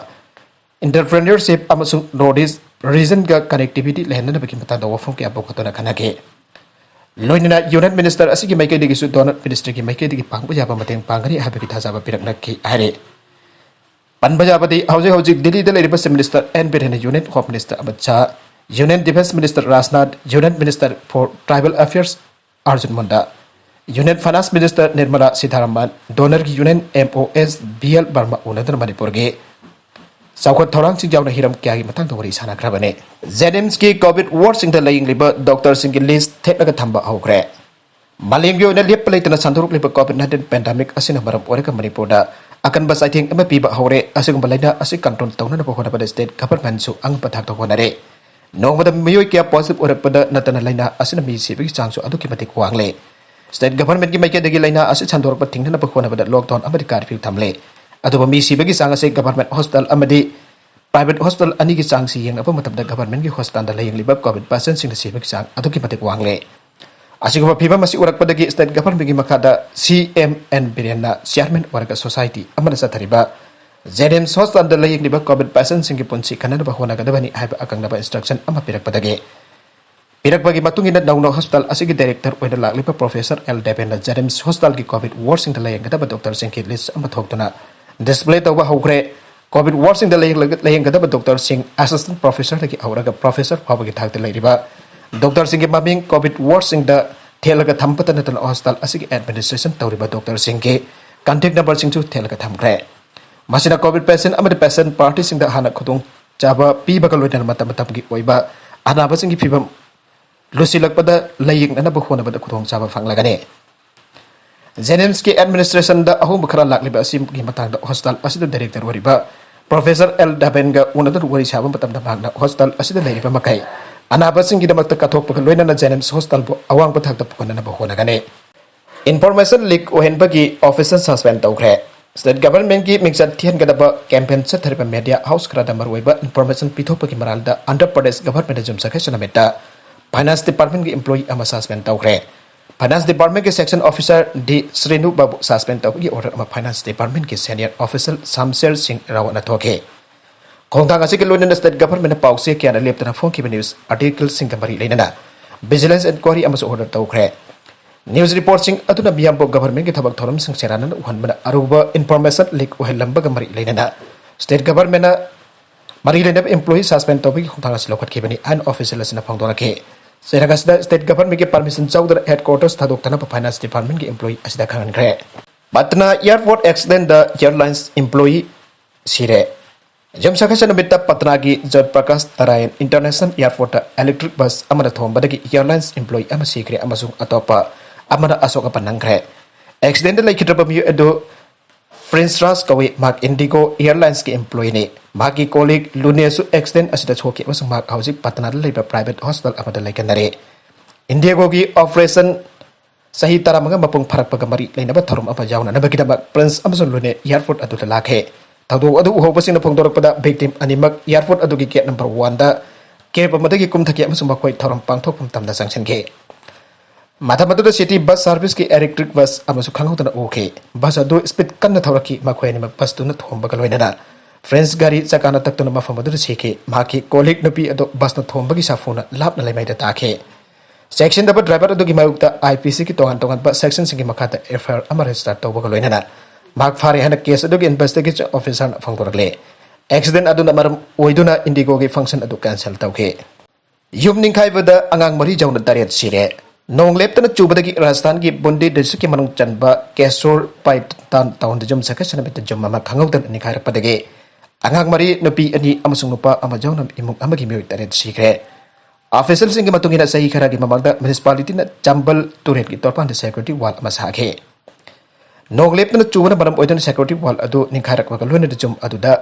entrepreneurship ꯑꯃꯁꯨꯡ North East regionꯒ connectivity ꯂꯩꯍꯟꯅꯅꯕꯒꯤ ꯃꯇꯥꯡꯗ ꯋꯥꯐꯝ ꯀꯌꯥ ꯄꯨꯈꯠꯇꯨꯅ ꯈꯟꯅꯈꯤ꯫ ꯂꯣꯏꯅꯅ Union Minister ꯑꯁꯤꯒꯤ ꯃꯥꯏꯀꯩꯗꯒꯤꯁꯨ Donor Ministryꯒꯤ ꯃꯥꯏꯀꯩꯗꯒꯤ ꯄꯥꯡꯕ ꯌꯥꯕ ꯃꯇꯦꯡ ꯄꯥꯡꯒꯅꯤ ꯍꯥꯏꯕꯒꯤ ꯊꯥꯖꯕ ꯄꯤꯔꯛꯅꯈꯤ ꯍꯥꯏꯔꯤ꯫ ꯄꯟꯕ ꯌꯥꯕꯗꯤ ꯍꯧꯖꯤꯛ ꯍꯧꯖꯤꯛ ꯗꯤꯜꯂꯤꯗ ꯂꯩꯔꯤꯕ Chief Minister N ꯕꯤꯔꯦꯟꯅ Union Home Minister Amit Shah, Union Defence Minister Rajnath, Union Minister for Tribal Affairs Arjun Munda, Union Finance Minister Nirmala ꯁꯤꯊꯥꯔꯥꯃꯟ, Donorꯒꯤ Union MOS B L ꯕꯔꯃꯥ ꯎꯅꯗꯨꯅ ꯃꯅꯤꯄꯨꯔꯒꯤ ꯆꯥꯎꯈꯠ ꯊꯧꯔꯥꯡꯁꯤꯡ ꯌꯥꯎꯅ ꯍꯤꯔꯝ ꯀꯌꯥꯒꯤ ꯃꯇꯥꯡꯗ ꯋꯥꯔꯤ ꯁꯥꯟꯅꯈ꯭ꯔꯕꯅꯤ꯫ JNIMSꯀꯤ COVID wardꯁꯤꯡꯗ ꯂꯥꯌꯦꯡꯂꯤꯕ doctorꯁꯤꯡꯒꯤ list ꯊꯦꯠꯂꯒ ꯊꯝꯕ ꯍꯧꯈ꯭ꯔꯦ꯫ ꯃꯥꯂꯦꯝꯒꯤ ꯑꯣꯏꯅ ꯂꯦꯞꯄ ꯂꯩꯇꯅ ꯁꯟꯗꯣꯔꯛꯂꯤꯕ COVID nineteen pandemic ꯑꯁꯤꯅ ꯃꯔꯝ ꯑꯣꯏꯔꯒ ꯃꯅꯤꯄꯨꯔꯗ ꯑꯀꯟꯕ ꯆꯩꯊꯦꯡ ꯑꯃ ꯄꯤꯕ ꯍꯧꯔꯦ꯫ ꯑꯁꯤꯒꯨꯝꯕ ꯂꯥꯏꯅꯥ ꯑꯁꯤ control ꯇꯧꯅꯅꯕ ꯍꯣꯠꯅꯕꯗ state governmentꯁꯨ ꯑꯉꯝꯕ ꯊꯥꯛꯇ ꯍꯣꯠꯅꯔꯦ꯫ ꯅꯣꯡꯃꯗ ꯃꯤꯑꯣꯏ ꯀꯌꯥ positive ꯑꯣꯏꯔꯛꯄꯗ ꯅꯠꯇꯅ ꯂꯥꯏꯅꯥ ꯑꯁꯤꯅ ꯃꯤ ꯁꯤꯕꯒꯤ ꯆꯥꯡꯁꯨ ꯑꯗꯨꯛꯀꯤ ꯃꯇꯤꯛ ꯋꯥꯡꯂꯦ꯫ State governmentꯀꯤ ꯃꯥꯏꯀꯩꯗꯒꯤ ꯂꯥꯏꯅꯥ ꯑꯁꯤ ꯁꯟꯗꯣꯔꯛꯄ ꯊꯤꯡꯅꯅꯕ ꯍꯣꯠꯅꯕꯗ lockdown ꯑꯃꯗꯤ curfew ꯊꯝꯂꯦ꯫ ꯑꯗꯨꯕꯨ ꯃꯤ ꯁꯤꯕꯒꯤ ꯆꯥꯡ ꯑꯁꯤ government hospital ꯑꯃꯗꯤ private hospital ꯑꯅꯤꯒꯤ ꯆꯥꯡꯁꯤ ꯌꯦꯡꯅꯕ ꯃꯇꯝꯗ governmentꯀꯤ hospitalꯗ ꯂꯥꯌꯦꯡꯂꯤꯕ COVID patientꯁꯤꯡꯅ ꯁꯤꯕꯒꯤ ꯆꯥꯡ ꯑꯗꯨꯛꯀꯤ ꯃꯇꯤꯛ ꯋꯥꯡꯂꯦ꯫ ꯑꯁꯤꯒꯨꯝꯕ ꯐꯤꯕꯝ ꯑꯁꯤ ꯎꯔꯛꯄꯗꯒꯤ state governmentꯀꯤ ꯃꯈꯥꯗ CM N ꯕꯤꯔꯦꯟꯅ chairman ꯑꯣꯏꯔꯒ society ꯑꯃꯅ ꯆꯠꯊꯔꯤꯕ JNIMS hospitalꯗ ꯂꯥꯌꯦꯡꯂꯤꯕ COVID patientꯁꯤꯡꯒꯤ ꯄꯨꯟꯁꯤ ꯀꯟꯅꯅꯕ ꯍꯣꯠꯅꯒꯗꯕꯅꯤ ꯍꯥꯏꯕ ꯑꯀꯛꯅꯕ instruction ꯑꯃ ꯄꯤꯔꯛꯄꯗꯒꯤ, ꯄꯤꯔꯛꯄꯒꯤ ꯃꯇꯨꯡ ꯏꯟꯅ ꯅꯧꯅ hospital ꯑꯁꯤꯒꯤ director ꯑꯣꯏꯅ ꯂꯥꯛꯂꯤꯕ Professor L ꯗꯦꯕꯦꯟꯅ JNIMS hospitalꯒꯤ COVID wardꯁꯤꯡꯗ ꯂꯥꯌꯦꯡꯒꯗꯕ doctorꯁꯤꯡꯒꯤ list ꯑꯃ ꯊꯣꯛꯇꯨꯅ display ꯇꯧꯕ ꯍꯧꯈ꯭ꯔꯦ꯫ COVID wardꯁꯤꯡꯗ ꯂꯥꯌꯦꯡꯂꯒ-, ꯂꯥꯌꯦꯡꯒꯗꯕ doctorꯁꯤꯡ assistant professorꯗꯒꯤ ꯍꯧꯔꯒ professor ꯐꯥꯎꯕꯒꯤ ꯊꯥꯛꯇ ꯂꯩꯔꯤꯕ doctorꯁꯤꯡꯒꯤ ꯃꯃꯤꯡ COVID wardꯁꯤꯡꯗ ꯊꯦꯠꯂꯒ ꯊꯝꯕꯇ ꯅꯠꯇꯅ hospital ꯑꯁꯤꯒꯤ administration ꯇꯧꯔꯤꯕ doctorꯁꯤꯡꯒꯤ contact numberꯁꯤꯡꯁꯨ ꯊꯦꯠꯂꯒ ꯊꯝꯈ꯭ꯔꯦ꯫ ꯃꯁꯤꯅ COVID patient ꯑꯃꯗꯤ patient partyꯁꯤꯡꯗ ꯍꯥꯟꯅ ꯈꯨꯗꯣꯡꯆꯥꯕ ꯄꯤꯕꯒ ꯂꯣꯏꯅꯅ ꯃꯇꯝ ꯃꯇꯝꯒꯤ ꯑꯣꯏꯕ ꯑꯅꯥꯕꯁꯤꯡꯒꯤ ꯐꯤꯕꯝ ꯂꯨꯁꯤꯜꯂꯛꯄꯗ ꯂꯥꯌꯦꯡꯅꯅꯕ ꯍꯣꯠꯅꯕꯗ ꯈꯨꯗꯣꯡꯆꯥꯕ ꯐꯪꯂꯒꯅꯤ꯫ JNIMSꯀꯤ administrationꯗ ꯑꯍꯣꯡꯕ ꯈꯔ ꯂꯥꯛꯂꯤꯕ ꯑꯁꯤꯒꯤ ꯃꯇꯥꯡꯗ hospital ꯑꯁꯤꯗ director ꯑꯣꯏꯔꯤꯕ Professor L ꯗꯦꯕꯦꯟꯒ ꯎꯅꯗꯨꯅ ꯋꯥꯔꯤ ꯁꯥꯕ ꯃꯇꯝꯗ ꯃꯍꯥꯛꯅ hospital ꯑꯁꯤꯗ ꯂꯩꯔꯤꯕ ꯃꯈꯩ ꯑꯅꯥꯕꯁꯤꯡꯒꯤꯗꯃꯛꯇ ꯀꯠꯊꯣꯛꯄꯒ ꯂꯣꯏꯅꯅ JNIMS hospitalꯕꯨ ꯑꯋꯥꯡꯕ ꯊꯥꯛꯇ ꯄꯨꯈꯠꯅꯅꯕ ꯍꯣꯠꯅꯒꯅꯤ꯫ Information leak ꯑꯣꯏꯍꯟꯕꯒꯤ officer suspend ꯇꯧꯈ꯭ꯔꯦ꯫ State governmentꯀꯤ ꯃꯤꯡꯆꯠ ꯊꯤꯍꯟꯒꯗꯕ campaign ꯆꯠꯊꯔꯤꯕ media house ꯈꯔꯗ ꯃꯔꯨꯑꯣꯏꯕ information ꯄꯤꯊꯣꯛꯄꯒꯤ ꯃꯔꯥꯜꯗ ꯑꯟꯙ꯭ꯔ ꯄ꯭ꯔꯗꯦꯁ governmentꯅ ꯌꯨꯝꯁꯀꯩꯁ ꯅꯨꯃꯤꯠꯇ finance departmentꯀꯤ employee ꯑꯃ suspend ꯇꯧꯈ꯭ꯔꯦ꯫ Finance departmentꯀꯤ section officer D ꯁ꯭ꯔꯤꯅꯨ ꯕꯥꯕꯨ suspend ꯇꯧꯕꯒꯤ order ꯑꯃ finance departmentꯀꯤ senior official ꯁꯝꯁꯦꯔ ꯁꯤꯡ ꯔꯥꯋꯠꯅ ꯊꯣꯛꯈꯤ꯫ ꯈꯣꯡꯊꯥꯡ ꯑꯁꯤꯒ ꯂꯣꯏꯅꯅ state governmentꯅ ꯄꯥꯎꯆꯦ ꯀꯌꯥꯅ ꯂꯦꯞꯇꯅ ꯐꯣꯡꯈꯤꯕ news articleꯁꯤꯡꯒ ꯃꯔꯤ ꯂꯩꯅꯅ vigilance inquiry ꯑꯃꯁꯨ order ꯇꯧꯈ꯭ꯔꯦ꯫ News reportꯁꯤꯡ ꯑꯗꯨꯅ ꯃꯤꯌꯥꯝꯕꯨ governmentꯀꯤ ꯊꯕꯛ ꯊꯧꯔꯝꯁꯤꯡ ꯁꯦꯔꯥꯟꯅꯅ ꯎꯍꯟꯕꯅ ꯑꯔꯨꯕ information leak ꯑꯣꯏꯍꯜꯂꯝꯕꯒ ꯃꯔꯤ ꯂꯩꯅꯅ state governmentꯅ ꯃꯔꯤ ꯂꯩꯅꯕ employee suspend ꯇꯧꯕꯒꯤ ꯈꯣꯡꯊꯥꯡ ꯑꯁꯤ ꯂꯧꯈꯠꯈꯤꯕꯅꯤ ꯍꯥꯏꯅ official ꯑꯁꯤꯅ ꯐꯣꯡꯗꯣꯔꯛꯈꯤ꯫ ꯆꯩꯔꯛ ꯑꯁꯤꯗ state governmentꯀꯤ permission ꯆꯧꯗꯅ headquarters ꯊꯥꯗꯣꯛꯇꯅꯕ finance departmentꯀꯤ employee ꯑꯁꯤꯗ ꯈꯪꯍꯟꯈ꯭ꯔꯦ꯫ ꯄꯠꯅꯥ airport accidentꯗ airlines employee ꯁꯤꯔꯦ꯫ ꯌꯨꯝꯁꯀꯩꯁ ꯅꯨꯃꯤꯠꯇ ꯄꯠꯅꯥꯒꯤ ꯖꯣꯏ Prakash Narayan International Airportꯇ electric bus ꯑꯃꯅ ꯊꯣꯝꯕꯗꯒꯤ airlines employee ꯑꯃ ꯁꯤꯈ꯭ꯔꯦ ꯑꯃꯁꯨꯡ ꯑꯇꯣꯞꯄ ꯑꯃꯅ ꯑꯁꯣꯛ ꯑꯄꯟ ꯅꯪꯈ꯭ꯔꯦ꯫ ꯑꯦꯛꯁꯤꯗꯦꯟꯗ ꯂꯩꯈꯤꯗ꯭ꯔꯕ ꯃꯤꯑꯣꯏ ꯑꯗꯨ ꯄ꯭ꯔꯤꯟꯁ ꯔꯥꯖ ꯀꯧꯏ꯫ ꯃꯍꯥꯛ ꯏꯟꯗꯤꯒꯣ ꯑꯦꯌꯔꯂꯥꯏꯟꯁꯀꯤ ꯏꯝꯄ꯭ꯂꯣꯌꯤꯅꯤ꯫ ꯃꯍꯥꯛꯀꯤ ꯀꯣꯂꯤꯛ ꯂꯨꯅꯦꯁꯨ ꯑꯦꯛꯁꯤꯗꯦꯟ ꯑꯁꯤꯗ ꯁꯣꯛꯈꯤ ꯑꯃꯁꯨꯡ ꯃꯍꯥꯛ ꯍꯧꯖꯤꯛ ꯄꯇꯅꯥꯗ ꯂꯩꯕ ꯄ꯭ꯔꯥꯏꯚꯦꯠ ꯍꯣꯁꯄꯤꯇꯥꯜ ꯑꯃꯗ ꯂꯩꯈꯟꯅꯔꯤ꯫ ꯏꯟꯗꯤꯒꯣꯒꯤ ꯑꯣꯄꯔꯦꯁꯟ ꯆꯍꯤ ꯇꯔꯥꯃꯉꯥ ꯃꯄꯨꯡ ꯐꯥꯔꯛꯄꯒ ꯃꯔꯤ ꯂꯩꯅꯕ ꯊꯧꯔꯝ ꯑꯃ ꯌꯥꯎꯅꯅꯕꯒꯤꯗꯃꯛ ꯄ꯭ꯔꯤꯟꯁ ꯑꯃꯁꯨꯡ ꯂꯨꯅꯦ ꯑꯦꯌꯥꯔꯄꯣꯔꯠ ꯑꯗꯨꯗ ꯂꯥꯛꯈꯤ꯫ ꯊꯧꯗꯣꯛ ꯑꯗꯨ ꯎꯍꯧꯕꯁꯤꯡꯅ ꯐꯣꯡꯗꯣꯔꯛꯄꯗ, ꯚꯤꯛꯇꯤꯝ ꯑꯅꯤꯃꯛ ꯑꯦꯌꯥꯔꯄꯣꯔꯠ ꯑꯗꯨꯒꯤ ꯒꯦꯠ ꯅꯝꯕꯔ ꯋꯥꯟꯗ ꯀꯦꯕ ꯑꯃꯗꯒꯤ ꯀꯨꯝꯊꯈꯤ ꯑꯃꯁꯨꯡ ꯃꯈꯣꯏ ꯊꯧꯔꯝ ꯄꯥꯡꯊꯣꯛꯐꯝ ꯇꯝꯗ ꯆꯪꯁꯤꯟꯈꯤ꯫ ꯃꯇꯝ ꯑꯗꯨꯗ ꯁꯤꯇꯤ ꯕꯁ ꯁꯥꯔꯚꯤꯁꯀꯤ ꯏꯂꯦꯛꯇ꯭ꯔꯤꯛ ꯕꯁ ꯑꯃꯁꯨ ꯈꯪꯍꯧꯗꯅ ꯎꯈꯤ꯫ ꯕꯁ ꯑꯗꯨ ꯁ꯭ꯄꯤꯗ ꯀꯟꯅ ꯊꯧꯔꯛꯈꯤ, ꯃꯈꯣꯏ ꯑꯅꯤꯃꯛ ꯕꯁꯇꯨꯅ ꯊꯣꯝꯕꯒ ꯂꯣꯏꯅꯅ ꯄ꯭ꯔꯤꯟꯁ ꯒꯥꯔꯤ ꯆꯀꯥꯅ ꯇꯛꯇꯨꯅ ꯃꯐꯝ ꯑꯗꯨꯗ ꯁꯤꯈꯤ꯫ ꯃꯍꯥꯛꯀꯤ ꯀꯣꯂꯤꯛ ꯅꯨꯄꯤ ꯑꯗꯨ ꯕꯁꯅ ꯊꯣꯝꯕꯒꯤ ꯁꯥꯐꯨꯅ ꯂꯥꯞꯅ ꯂꯩꯃꯥꯏꯗ ꯇꯥꯈꯤ꯫ ꯆꯦꯛꯁꯤꯟꯗꯕ ꯗ꯭ꯔꯥꯏꯚꯔ ꯑꯗꯨꯒꯤ ꯃꯥꯌꯣꯛꯇ ꯑꯥꯏ ꯄꯤ ꯁꯤꯒꯤ ꯇꯣꯉꯥꯟ ꯇꯣꯉꯥꯟꯕ ꯁꯦꯛꯁꯟꯁꯤꯡꯒꯤ ꯃꯈꯥꯗ ꯑꯦꯐ ꯑꯥꯏ ꯑꯥꯔ ꯑꯃ ꯔꯦꯖꯤꯁꯇꯔ ꯇꯧꯕꯒ ꯂꯣꯏꯅꯅ ꯃꯍꯥꯛ ꯐꯥꯔꯦ ꯍꯥꯏꯅ ꯀꯦꯁ ꯑꯗꯨꯒꯤ ꯏꯟꯚꯦꯁꯇꯤꯒꯦꯁꯟ ꯑꯣꯐꯤꯁꯥꯔꯅ ꯐꯣꯡꯗꯣꯔꯛꯂꯤ꯫ ꯑꯦꯛꯁꯤꯗꯦꯟ ꯑꯗꯨꯅ ꯃꯔꯝ ꯑꯣꯏꯗꯨꯅ ꯏꯟꯗꯤꯒꯣꯒꯤ ꯐꯪꯁꯟ ꯑꯗꯨ ꯀꯦꯟꯁꯦꯜ ꯇꯧꯈꯤ꯫ ꯌꯨꯝ ꯅꯤꯡꯈꯥꯏꯕꯗ ꯑꯉꯥꯡ ꯃꯔꯤ ꯌꯥꯎꯅ ꯇꯔꯦꯠ ꯁꯤꯔꯦ꯫ ꯅꯣꯡ ꯂꯦꯞꯇꯅ ꯆꯨꯕꯗꯒꯤ ꯔꯥꯖꯁꯊꯥꯟꯒꯤ ꯕꯨꯟꯗꯤ ꯗꯤꯁꯇ꯭ꯔꯤꯛꯀꯤ ꯃꯅꯨꯡ ꯆꯟꯕ ꯀꯦꯁꯣꯔ ꯄꯥꯏꯇꯥꯟ ꯇꯥꯎꯟꯗ ꯌꯨꯝ ꯁꯥꯒꯩ ꯁꯥꯟꯅꯃꯤꯠꯇ ꯌꯨꯝ ꯑꯃ ꯈꯪꯍꯧꯗꯅ ꯅꯤꯡꯈꯥꯏꯔꯛꯄꯗꯒꯤ ꯑꯉꯥꯡ ꯃꯔꯤ, ꯅꯨꯄꯤ ꯑꯅꯤ ꯑꯃꯁꯨꯡ ꯅꯨꯄꯥ ꯑꯃ ꯌꯥꯎꯅ ꯏꯃꯨꯡ ꯑꯃꯒꯤ ꯃꯤꯑꯣꯏ ꯇꯔꯦꯠ ꯁꯤꯈ꯭ꯔꯦ꯫ ꯑꯣꯐꯤꯁꯤꯌꯦꯜꯁꯤꯡꯒꯤ ꯃꯇꯨꯡ ꯏꯟꯅ, ꯆꯍꯤ ꯈꯔꯒꯤ ꯃꯃꯥꯡꯗ ꯃ꯭ꯌꯨꯅꯤꯁꯤꯄꯥꯂꯤꯇꯤꯅ ꯆꯝꯕꯜ ꯇꯨꯔꯦꯜꯒꯤ ꯇꯣꯔꯕꯥꯟꯗ ꯁꯦꯀ꯭ꯌꯨꯔꯤꯇꯤ ꯋꯥꯜ ꯑꯃ ꯁꯥꯈꯤ꯫ ꯅꯣꯡ ꯂꯦꯞꯇꯅ ꯆꯨꯕꯅ ꯃꯔꯝ ꯑꯣꯏꯗꯨꯅ ꯁꯦꯀ꯭ꯌꯨꯔꯤꯇꯤ ꯋꯥꯜ ꯑꯗꯨ ꯅꯤꯡꯈꯥꯏꯔꯛꯄꯒ ꯂꯣꯏꯅꯅ ꯌꯨꯝ ꯑꯗꯨꯗ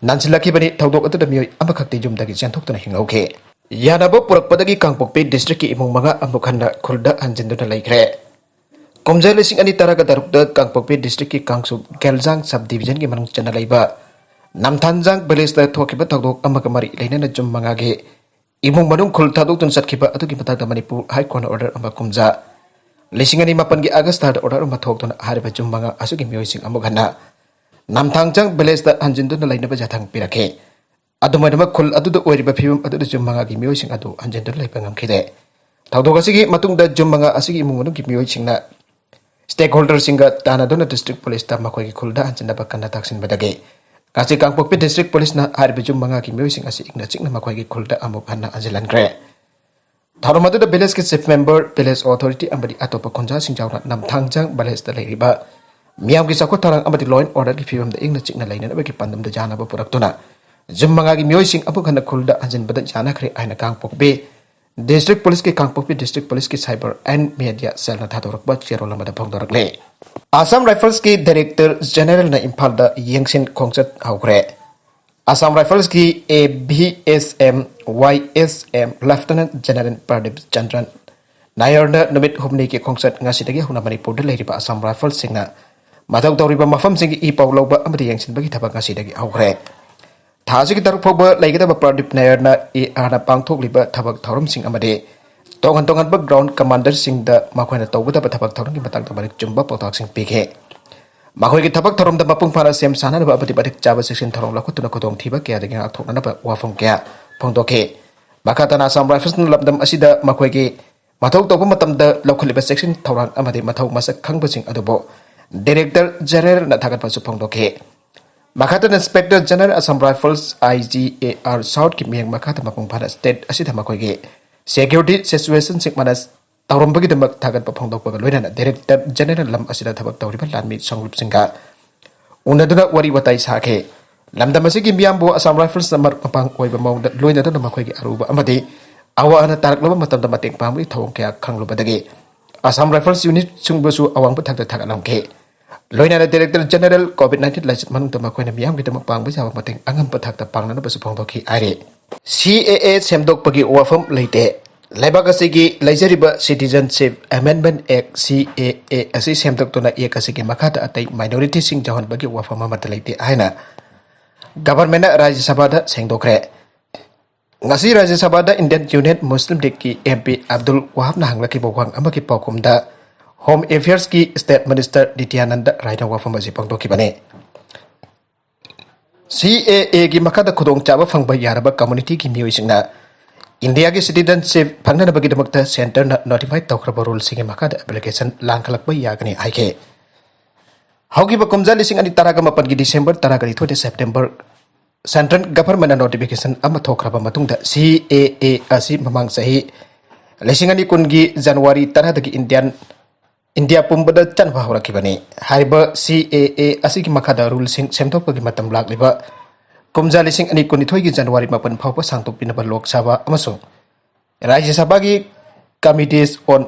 ꯅꯥꯟꯁꯤꯜꯂꯛꯈꯤꯕꯅꯤ꯫ ꯊꯧꯗꯣꯛ ꯑꯗꯨꯗ ꯃꯤꯑꯣꯏ ꯑꯃꯈꯛꯇꯤ ꯌꯨꯝꯗꯒꯤ ꯆꯦꯟꯊꯣꯛꯇꯨꯅ ꯍꯤꯡꯍꯧꯈꯤ꯫ ꯌꯥꯅꯕ ꯄꯨꯔꯛꯄꯗꯒꯤ ꯀꯥꯡꯄꯣꯛꯄꯤ ꯗꯤꯁꯇ꯭ꯔꯤꯛꯀꯤ ꯏꯃꯨꯡ ꯃꯉꯥ ꯑꯃꯨꯛ ꯍꯟꯅ ꯈꯨꯜꯗ ꯍꯟꯖꯤꯟꯗꯨꯅ ꯂꯩꯈ꯭ꯔꯦ꯫ ꯀꯨꯝꯖꯥ ꯂꯤꯁꯤꯡ ꯑꯅꯤ ꯇꯔꯥꯒ ꯇꯔꯨꯛꯇ ꯀꯥꯡꯄꯣꯛꯄꯤ ꯗꯤꯁꯇ꯭ꯔꯤꯛꯀꯤ ꯀꯥꯡꯁꯨ ꯒꯦꯜꯖꯥꯡ ꯁꯕ ꯗꯤꯕꯤꯖꯟꯒꯤ ꯃꯅꯨꯡ ꯆꯟꯅ ꯂꯩꯕ ꯅꯝꯊꯥꯟꯖꯥꯡ ꯚꯤꯂꯦꯖꯇ ꯊꯣꯛꯈꯤꯕ ꯊꯧꯗꯣꯛ ꯑꯃꯒ ꯃꯔꯤ ꯂꯩꯅꯅ ꯌꯨꯝ ꯃꯉꯥꯒꯤ ꯏꯃꯨꯡ ꯃꯅꯨꯡ ꯈꯨꯜ ꯊꯥꯗꯣꯛꯇꯨꯅ ꯆꯠꯈꯤꯕ ꯑꯗꯨꯒꯤ ꯃꯇꯥꯡꯗ ꯃꯅꯤꯄꯨꯔ ꯍꯥꯏ ꯀꯣꯔꯠꯅ ꯑꯣꯔꯗꯔ ꯑꯃ ꯀꯨꯝꯖꯥ ꯂꯤꯁꯤꯡ ꯑꯅꯤ ꯃꯥꯄꯟꯒꯤ ꯑꯥꯒꯁ ꯊꯥꯗ ꯑꯣꯔꯗꯔ ꯑꯃ ꯊꯣꯛꯇꯨꯅ ꯍꯥꯏꯔꯤꯕ ꯌꯨꯝ ꯃꯉꯥ ꯑꯁꯤꯒꯤ ꯃꯤꯑꯣꯏꯁꯤꯡ ꯑꯃꯨꯛ ꯍꯟꯅ ꯅꯝꯊꯥꯡꯖꯥꯡ ꯚꯤꯂꯦꯖꯇ ꯍꯟꯖꯤꯟꯗꯨꯅ ꯂꯩꯅꯕ ꯌꯥꯊꯪ ꯄꯤꯔꯛꯈꯤ꯫ ꯑꯗꯨꯝ ꯑꯣꯏꯅꯃꯛ, ꯈꯨꯜ ꯑꯗꯨꯗ ꯑꯣꯏꯔꯤꯕ ꯐꯤꯕꯝ ꯑꯗꯨꯗ ꯌꯨꯝ ꯃꯉꯥꯒꯤ ꯃꯤꯑꯣꯏꯁꯤꯡ ꯑꯗꯨ ꯍꯟꯖꯤꯟꯗꯨꯅ ꯂꯩꯕ ꯉꯝꯈꯤꯗꯦ꯫ ꯊꯧꯗꯣꯛ ꯑꯁꯤꯒꯤ ꯃꯇꯨꯡꯗ ꯌꯨꯝ ꯃꯉꯥ ꯑꯁꯤꯒꯤ ꯏꯃꯨꯡ ꯃꯅꯨꯡꯒꯤ ꯃꯤꯑꯣꯏꯁꯤꯡꯅ ꯁ꯭ꯇꯦꯛꯍꯣꯜꯗꯔꯁꯤꯡꯒ ꯇꯥꯟꯅꯗꯨꯅ ꯗꯤꯁꯇ꯭ꯔꯤꯛ ꯄꯨꯂꯤꯁꯇ ꯃꯈꯣꯏꯒꯤ ꯈꯨꯜꯗ ꯍꯟꯖꯤꯟꯅꯕ ꯀꯟꯅ ꯇꯥꯛꯁꯤꯟꯕꯗꯒꯤ ꯉꯁꯤ ꯀꯥꯡꯄꯣꯛꯄꯤ ꯗꯤꯁꯇ꯭ꯔꯤꯛ ꯄꯨꯂꯤꯁꯅ ꯍꯥꯏꯔꯤꯕ ꯌꯨꯝ ꯃꯉꯥꯒꯤ ꯃꯤꯑꯣꯏꯁꯤꯡ ꯑꯁꯤ ꯏꯪꯅ ꯆꯤꯛꯅ ꯃꯈꯣꯏꯒꯤ ꯈꯨꯜꯗ ꯑꯃꯨꯛ ꯍꯟꯅ ꯍꯟꯖꯤꯜꯍꯟꯈ꯭ꯔꯦ꯫ ꯊꯧꯔꯝ ꯑꯗꯨꯗ ꯚꯤꯂꯦꯖꯀꯤ ꯆꯤꯐ ꯃꯦꯝꯕꯔ, ꯚꯤꯂꯦꯖ ꯑꯣꯊꯣꯔꯤꯇꯤ ꯑꯃꯗꯤ ꯑꯇꯣꯞꯄ ꯈꯨꯟꯖꯥꯁꯤꯡ ꯌꯥꯎꯅ ꯅꯝꯊꯥꯡꯖꯥꯡ ꯚꯤꯂꯦꯖꯇ ꯂꯩꯔꯤꯕ ꯃꯤꯌꯥꯝꯒꯤ ꯆꯥꯎꯈꯠ ꯊꯧꯔꯥꯡ ꯑꯃꯗꯤ law and orderꯒꯤ ꯐꯤꯕꯝꯗ ꯏꯪꯅ ꯆꯤꯛꯅ ꯂꯩꯅꯅꯕꯒꯤ ꯄꯥꯟꯗꯝꯗ ꯌꯥꯅꯕ ꯄꯨꯔꯛꯇꯨꯅ ꯌꯨꯝ ꯃꯉꯥꯒꯤ ꯃꯤꯑꯣꯏꯁꯤꯡ ꯑꯃꯨꯛ ꯍꯟꯅ ꯈꯨꯜꯗ ꯍꯟꯖꯤꯟꯕꯗ ꯌꯥꯅꯈ꯭ꯔꯦ ꯍꯥꯏꯅ ꯀꯥꯡꯄꯣꯛꯄꯤ ꯗꯤꯁꯇ꯭ꯔꯤꯛ ꯄꯨꯂꯤꯁꯀꯤ ꯀꯥꯡꯄꯣꯛꯄꯤ ꯗꯤꯁꯇ꯭ꯔꯤꯛ ꯄꯨꯂꯤꯁꯀꯤ ꯁꯥꯏꯕꯔ ꯑꯦꯟ ꯃꯦꯗꯤꯌꯥ ꯁꯦꯜꯅ ꯊꯥꯗꯣꯔꯛꯄ ꯆꯦꯔꯣꯜ ꯑꯃꯗ ꯐꯣꯡꯗꯣꯔꯛꯂꯦ꯫ ꯑꯁꯥꯝ ꯔꯥꯏꯐꯜꯁꯀꯤ ꯗꯥꯏꯔꯦꯛꯇꯔ ꯖꯦꯅꯦꯔꯦꯜꯅ ꯏꯝꯐꯥꯜꯗ ꯌꯦꯡꯁꯤꯟ ꯈꯣꯡꯆꯠ ꯍꯧꯈ꯭ꯔꯦ꯫ Assam ꯔꯥꯏꯐꯜꯁꯀꯤ AVSM YSM ꯂꯦꯐꯇꯤꯅꯦꯟ general Pradeep ꯆꯟꯗ꯭ꯔꯟ ꯅꯥꯌꯔꯅ ꯅꯨꯃꯤꯠ ꯍꯨꯝꯅꯤꯒꯤ ꯈꯣꯡꯆꯠ ꯉꯁꯤꯗꯒꯤ ꯍꯧꯅ ꯃꯅꯤꯄꯨꯔꯗ ꯂꯩꯔꯤꯕ ꯑꯁꯥꯝ ꯔꯥꯏꯐꯜꯁꯤꯡꯅ ꯃꯊꯧ ꯇꯧꯔꯤꯕ ꯃꯐꯝꯁꯤꯡꯒꯤ ꯏ ꯄꯥꯎ ꯂꯧꯕ ꯑꯃꯗꯤ ꯌꯦꯡꯁꯤꯟꯕꯒꯤ ꯊꯕꯛ ꯉꯁꯤꯗꯒꯤ ꯍꯧꯈ꯭ꯔꯦ꯫ ꯊꯥ ꯑꯁꯤꯒꯤ ꯇꯔꯨꯛ ꯐꯥꯎꯕ ꯂꯩꯒꯗꯕ ꯄ꯭ꯔꯗꯤꯞ ꯅꯥꯌꯔꯅ ARꯅ ꯄꯥꯡꯊꯣꯛꯂꯤꯕ ꯊꯕꯛ ꯊꯧꯔꯝꯁꯤꯡ ꯑꯃꯗꯤ ꯇꯣꯉꯥꯟ ꯇꯣꯉꯥꯟꯕ ꯒ꯭ꯔꯥꯎꯟ ꯀꯃꯥꯟꯗꯔꯁꯤꯡꯗ ꯃꯈꯣꯏꯅ ꯇꯧꯒꯗꯕ ꯊꯕꯛ ꯊꯧꯔꯝꯒꯤ ꯃꯇꯥꯡꯗ ꯃꯔꯤꯛ ꯆꯨꯝꯕ ꯄꯥꯎꯇꯥꯛꯁꯤꯡ ꯄꯤꯈꯤ꯫ ꯃꯈꯣꯏꯒꯤ ꯊꯕꯛ ꯊꯧꯔꯝꯗ ꯃꯄꯨꯡ ꯐꯥꯅ ꯁꯦꯝ ꯁꯥꯅꯅꯕ ꯑꯃꯗꯤ ꯃꯇꯤꯛ ꯆꯥꯕ ꯆꯦꯛꯁꯤꯟ ꯊꯧꯔꯥꯡ ꯂꯧꯈꯠꯇꯨꯅ ꯈꯨꯗꯣꯡꯊꯤꯕ ꯀꯌꯥꯗꯒꯤ ꯉꯥꯛꯊꯣꯛꯅꯅꯕ ꯋꯥꯐꯝ ꯀꯌꯥ ꯐꯣꯡꯗꯣꯛꯈꯤ꯫ ꯃꯈꯥ ꯇꯥꯅ ꯑꯁꯥꯝ ꯔꯥꯏꯐꯜꯁꯅ ꯂꯝꯗꯝ ꯑꯁꯤꯗ ꯃꯈꯣꯏꯒꯤ ꯃꯊꯧ ꯇꯧꯕ ꯃꯇꯝꯗ ꯂꯧꯈꯠꯂꯤꯕ ꯆꯦꯛꯁꯤꯟ ꯊꯧꯔꯥꯡ ꯑꯃꯗꯤ ꯃꯊꯧ ꯃꯁꯛ ꯈꯪꯕꯁꯤꯡ ꯑꯗꯨꯕꯨ ꯗꯥꯏꯔꯦꯛꯇꯔ ꯖꯦꯅꯦꯔꯦꯜꯅ ꯊꯥꯒꯠꯄꯁꯨ ꯐꯣꯡꯗꯣꯛꯈꯤ꯫ ꯃꯈꯥ ꯇꯥꯅ inspector general Assam rifles, IGAR Southꯀꯤ ꯃꯤꯠꯌꯦꯡ ꯃꯈꯥꯗ ꯃꯄꯨꯡ ꯐꯥꯅ ꯁ꯭ꯇꯦꯠ ꯑꯁꯤꯗ ꯃꯈꯣꯏꯒꯤ ꯁꯦꯀ꯭ꯌꯨꯔꯤꯇꯤ ꯁꯤꯆꯨꯋꯦꯁꯟꯁꯤꯡ ꯃꯦꯅꯦꯖ ꯇꯧꯔꯝꯕꯒꯤꯗꯃꯛ ꯊꯥꯒꯠꯄ ꯐꯣꯡꯗꯣꯛꯄꯒ ꯂꯣꯏꯅꯅ ꯗꯥꯏꯔꯦꯛꯇꯔ ꯖꯦꯅꯦꯔꯦꯜ ꯂꯝ ꯑꯁꯤꯗ ꯊꯕꯛ ꯇꯧꯔꯤꯕ ꯂꯥꯟꯃꯤ ꯁꯪꯂꯨꯞꯁꯤꯡꯒ ꯎꯅꯗꯨꯅ ꯋꯥꯔꯤ ꯋꯥꯇꯥꯏ ꯁꯥꯈꯤ꯫ ꯂꯝꯗꯝ ꯑꯁꯤꯒꯤ ꯃꯤꯌꯥꯝꯕꯨ ꯑꯁꯥꯝ ꯔꯥꯏꯐꯜꯁꯅ ꯃꯔꯨꯞ ꯃꯄꯥꯡ ꯑꯣꯏꯕ ꯃꯑꯣꯡꯗ ꯂꯣꯏꯅꯗꯨꯅ ꯃꯈꯣꯏꯒꯤ ꯑꯔꯨꯕ ꯑꯃꯗꯤ ꯑꯋꯥ ꯑꯅꯥ ꯇꯥꯔꯛꯂꯕ ꯃꯇꯝꯗ ꯃꯇꯦꯡ ꯄꯥꯡꯕꯒꯤ ꯊꯧꯑꯣꯡ ꯀꯌꯥ ꯈꯪꯂꯨꯕꯗꯒꯤ ꯑꯁꯥꯝ ꯔꯥꯏꯐꯜꯁ ꯌꯨꯅꯤꯠꯁꯤꯡꯕꯨꯁꯨ ꯑꯋꯥꯡꯕ ꯊꯥꯛꯇ ꯊꯥꯒꯠꯂꯝꯈꯤ꯫ ꯂꯣꯏꯅꯅ ꯗꯥꯏꯔꯦꯛꯇꯔ ꯖꯦꯅꯦꯔꯦꯜ COVID nineteen ꯂꯥꯏꯆꯠ ꯃꯅꯨꯡꯗ ꯃꯈꯣꯏꯅ ꯃꯤꯌꯥꯝꯒꯤꯗꯃꯛ ꯄꯥꯡꯕ ꯌꯥꯕ ꯃꯇꯦꯡ ꯑꯉꯝꯕ ꯊꯥꯛꯇ ꯄꯥꯡꯅꯅꯕꯁꯨ ꯐꯣꯡꯗꯣꯛꯈꯤ ꯍꯥꯏꯔꯤ꯫ CAA ꯁꯦꯝꯗꯣꯛꯄꯒꯤ ꯋꯥꯐꯝ ꯂꯩꯇꯦ꯫ ꯂꯩꯕꯥꯛ ꯑꯁꯤꯒꯤ ꯂꯩꯖꯔꯤꯕ Citizenship Amendment Act, CAA, ꯑꯁꯤ ꯁꯦꯝꯗꯣꯛꯇꯨꯅ Act ꯑꯁꯤꯒꯤ ꯃꯈꯥꯗ ꯑꯇꯩ ꯃꯥꯏꯅꯣꯔꯤꯇꯤꯁꯤꯡ ꯌꯥꯎꯍꯟꯕꯒꯤ ꯋꯥꯐꯝ ꯑꯃꯠꯇ ꯂꯩꯇꯦ ꯍꯥꯏꯅ ꯒꯚꯔꯟꯃꯦꯟꯠꯅ ꯔꯥꯖ꯭ꯌ ꯁꯚꯥꯗ ꯁꯦꯡꯗꯣꯛꯈ꯭ꯔꯦ꯫ ꯉꯁꯤ ꯔꯥꯖ꯭ꯌ ꯁꯚꯥꯗ ꯏꯟꯗꯤꯌꯟ ꯌꯨꯅꯤꯌꯟ ꯃꯨꯁꯂꯤꯝ ꯂꯤꯒꯀꯤ MP ꯑꯕꯗꯨꯜ ꯋꯥꯍꯥꯕꯅ ꯍꯪꯂꯛꯈꯤꯕ ꯋꯥꯍꯪ ꯑꯃꯒꯤ ꯄꯥꯎꯈꯨꯝꯗ Home Affairsꯀꯤ State Minister ꯅꯤꯇ꯭ꯌꯥꯅꯟꯗ ꯔꯥꯏꯅ ꯋꯥꯐꯝ ꯑꯁꯤ ꯐꯣꯡꯗꯣꯛꯈꯤꯕꯅꯤ꯫ CAAꯒꯤ ꯃꯈꯥꯗ ꯈꯨꯗꯣꯡꯆꯥꯕ ꯐꯪꯕ ꯌꯥꯔꯕ ꯀꯝꯃ꯭ꯌꯨꯅꯤꯇꯤꯒꯤ ꯃꯤꯑꯣꯏꯁꯤꯡꯅ ꯏꯟꯗꯤꯌꯥꯒꯤ citizenship ꯐꯪꯅꯅꯕꯒꯤꯗꯃꯛꯇ ꯁꯦꯟꯇꯔꯅ ꯅꯣꯇꯤꯐꯥꯏ ꯇꯧꯈ꯭ꯔꯕ ꯔꯨꯜꯁꯤꯡꯒꯤ ꯃꯈꯥꯗ ꯑꯦꯄ꯭ꯂꯤꯀꯦꯁꯟ ꯂꯥꯡꯈꯠꯂꯛꯄ ꯌꯥꯒꯅꯤ ꯍꯥꯏꯈꯤ꯫ ꯍꯧꯈꯤꯕ ꯀꯨꯝꯖꯥ ꯂꯤꯁꯤꯡ ꯑꯅꯤ ꯇꯔꯥꯒ ꯃꯥꯄꯟꯒꯤ ꯗꯤꯁꯦꯝꯕꯔ ꯇꯔꯥꯒ ꯅꯤꯊꯣꯏꯗ ꯁꯦꯞꯇꯦꯝꯕꯔ ꯁꯦꯟꯇ꯭ꯔꯦꯜ ꯒꯚꯔꯟꯃꯦꯟꯠꯅ ꯅꯣꯇꯤꯐꯤꯀꯦꯁꯟ ꯑꯃ ꯊꯣꯛꯈ꯭ꯔꯕ ꯃꯇꯨꯡꯗ CAA ꯑꯁꯤ ꯃꯃꯥꯡ ꯆꯍꯤ ꯂꯤꯁꯤꯡ ꯑꯅꯤ ꯀꯨꯟꯒꯤ ꯖꯅꯋꯥꯔꯤ ꯇꯔꯥꯗꯒꯤ ꯏꯟꯗꯤꯌꯟ, ꯏꯟꯗꯤꯌꯥ ꯄꯨꯝꯕꯗ ꯆꯠꯅꯕ ꯍꯧꯔꯛꯈꯤꯕꯅꯤ꯫ ꯍꯥꯏꯔꯤꯕ CAA ꯑꯁꯤꯒꯤ ꯃꯈꯥꯗ ꯔꯨꯜꯁꯤꯡ ꯁꯦꯝꯗꯣꯛꯄꯒꯤ ꯃꯇꯝ ꯂꯥꯛꯂꯤꯕ ꯀꯨꯝꯖꯥ ꯂꯤꯁꯤꯡ ꯑꯅꯤ ꯀꯨꯟꯅꯤꯊꯣꯏꯒꯤ ꯖꯅꯋꯥꯔꯤ ꯃꯥꯄꯟ ꯐꯥꯎꯕ ꯁꯥꯡꯗꯣꯛꯄꯤꯅꯕ ꯂꯣꯛ ꯁꯚꯥ ꯑꯃꯁꯨꯡ ꯔꯥꯖ꯭ꯌ ꯁꯚꯥꯒꯤ Committees on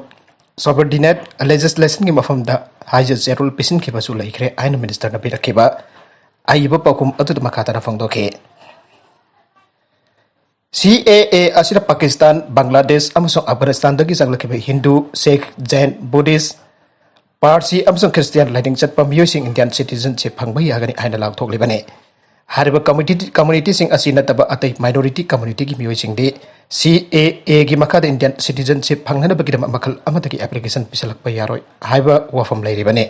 Subordinate Legislationꯒꯤ ꯃꯐꯝꯗ ꯍꯥꯏꯖ ꯆꯦꯔꯣꯜ ꯄꯤꯁꯤꯟꯈꯤꯕꯁꯨ ꯂꯩꯈ꯭ꯔꯦ ꯍꯥꯏꯅ ꯃꯤꯅꯤꯁꯇꯔꯅ ꯄꯤꯔꯛꯈꯤꯕ ꯑꯏꯕ ꯄꯥꯎꯈꯨꯝ ꯑꯗꯨꯗ ꯃꯈꯥ ꯇꯥꯅ ꯐꯣꯡꯗꯣꯛꯈꯤ꯫ ꯁꯤ ꯑꯦ ꯑꯦ ꯑꯁꯤꯅ ꯄꯥꯀꯤꯁꯇꯥꯟ, ꯕꯪꯒ꯭ꯂꯥꯗꯦꯁ ꯑꯃꯁꯨꯡ ꯑꯐꯒꯥꯅꯤꯁꯇꯥꯟꯗꯒꯤ ꯆꯪꯂꯛꯈꯤꯕ ꯍꯤꯟꯗꯨ, ꯁꯤꯈ, ꯖꯩꯟ, ꯕꯨꯙꯤꯁ, ꯄꯥꯔꯁꯤ ꯑꯃꯁꯨꯡ ꯈ꯭ꯔꯤꯁꯇꯤꯌꯥꯟ ꯂꯥꯏꯅꯤꯡ ꯆꯠꯄ ꯃꯤꯑꯣꯏꯁꯤꯡ ꯏꯟꯗꯤꯌꯥꯟ ꯁꯤꯇꯤꯖꯟꯁꯤꯞ ꯐꯪꯕ ꯌꯥꯒꯅꯤ ꯍꯥꯏꯅ ꯂꯥꯎꯊꯣꯛꯂꯤꯕꯅꯤ꯫ ꯍꯥꯏꯔꯤꯕ ꯀꯝꯃꯨꯅꯤꯇꯤ, ꯀꯝꯃꯨꯅꯤꯇꯤꯁꯤꯡ ꯑꯁꯤ ꯅꯠꯇꯕ ꯑꯇꯩ ꯃꯥꯏꯅꯣꯔꯤꯇꯤ ꯀꯝꯃꯨꯅꯤꯇꯤꯒꯤ ꯃꯤꯑꯣꯏꯁꯤꯡꯗꯤ ꯁꯤ ꯑꯦ ꯑꯦꯒꯤ ꯃꯈꯥꯗ ꯏꯟꯗꯤꯌꯥꯟ ꯁꯤꯇꯤꯖꯟꯁꯤꯞ ꯐꯪꯅꯅꯕꯒꯤꯗꯃꯛ ꯃꯈꯜ ꯑꯃꯗꯒꯤ ꯑꯦꯄ꯭ꯂꯤꯀꯦꯁꯟ ꯄꯤꯁꯤꯜꯂꯛꯄ ꯌꯥꯔꯣꯏ ꯍꯥꯏꯕ ꯋꯥꯐꯝ ꯂꯩꯔꯤꯕꯅꯤ꯫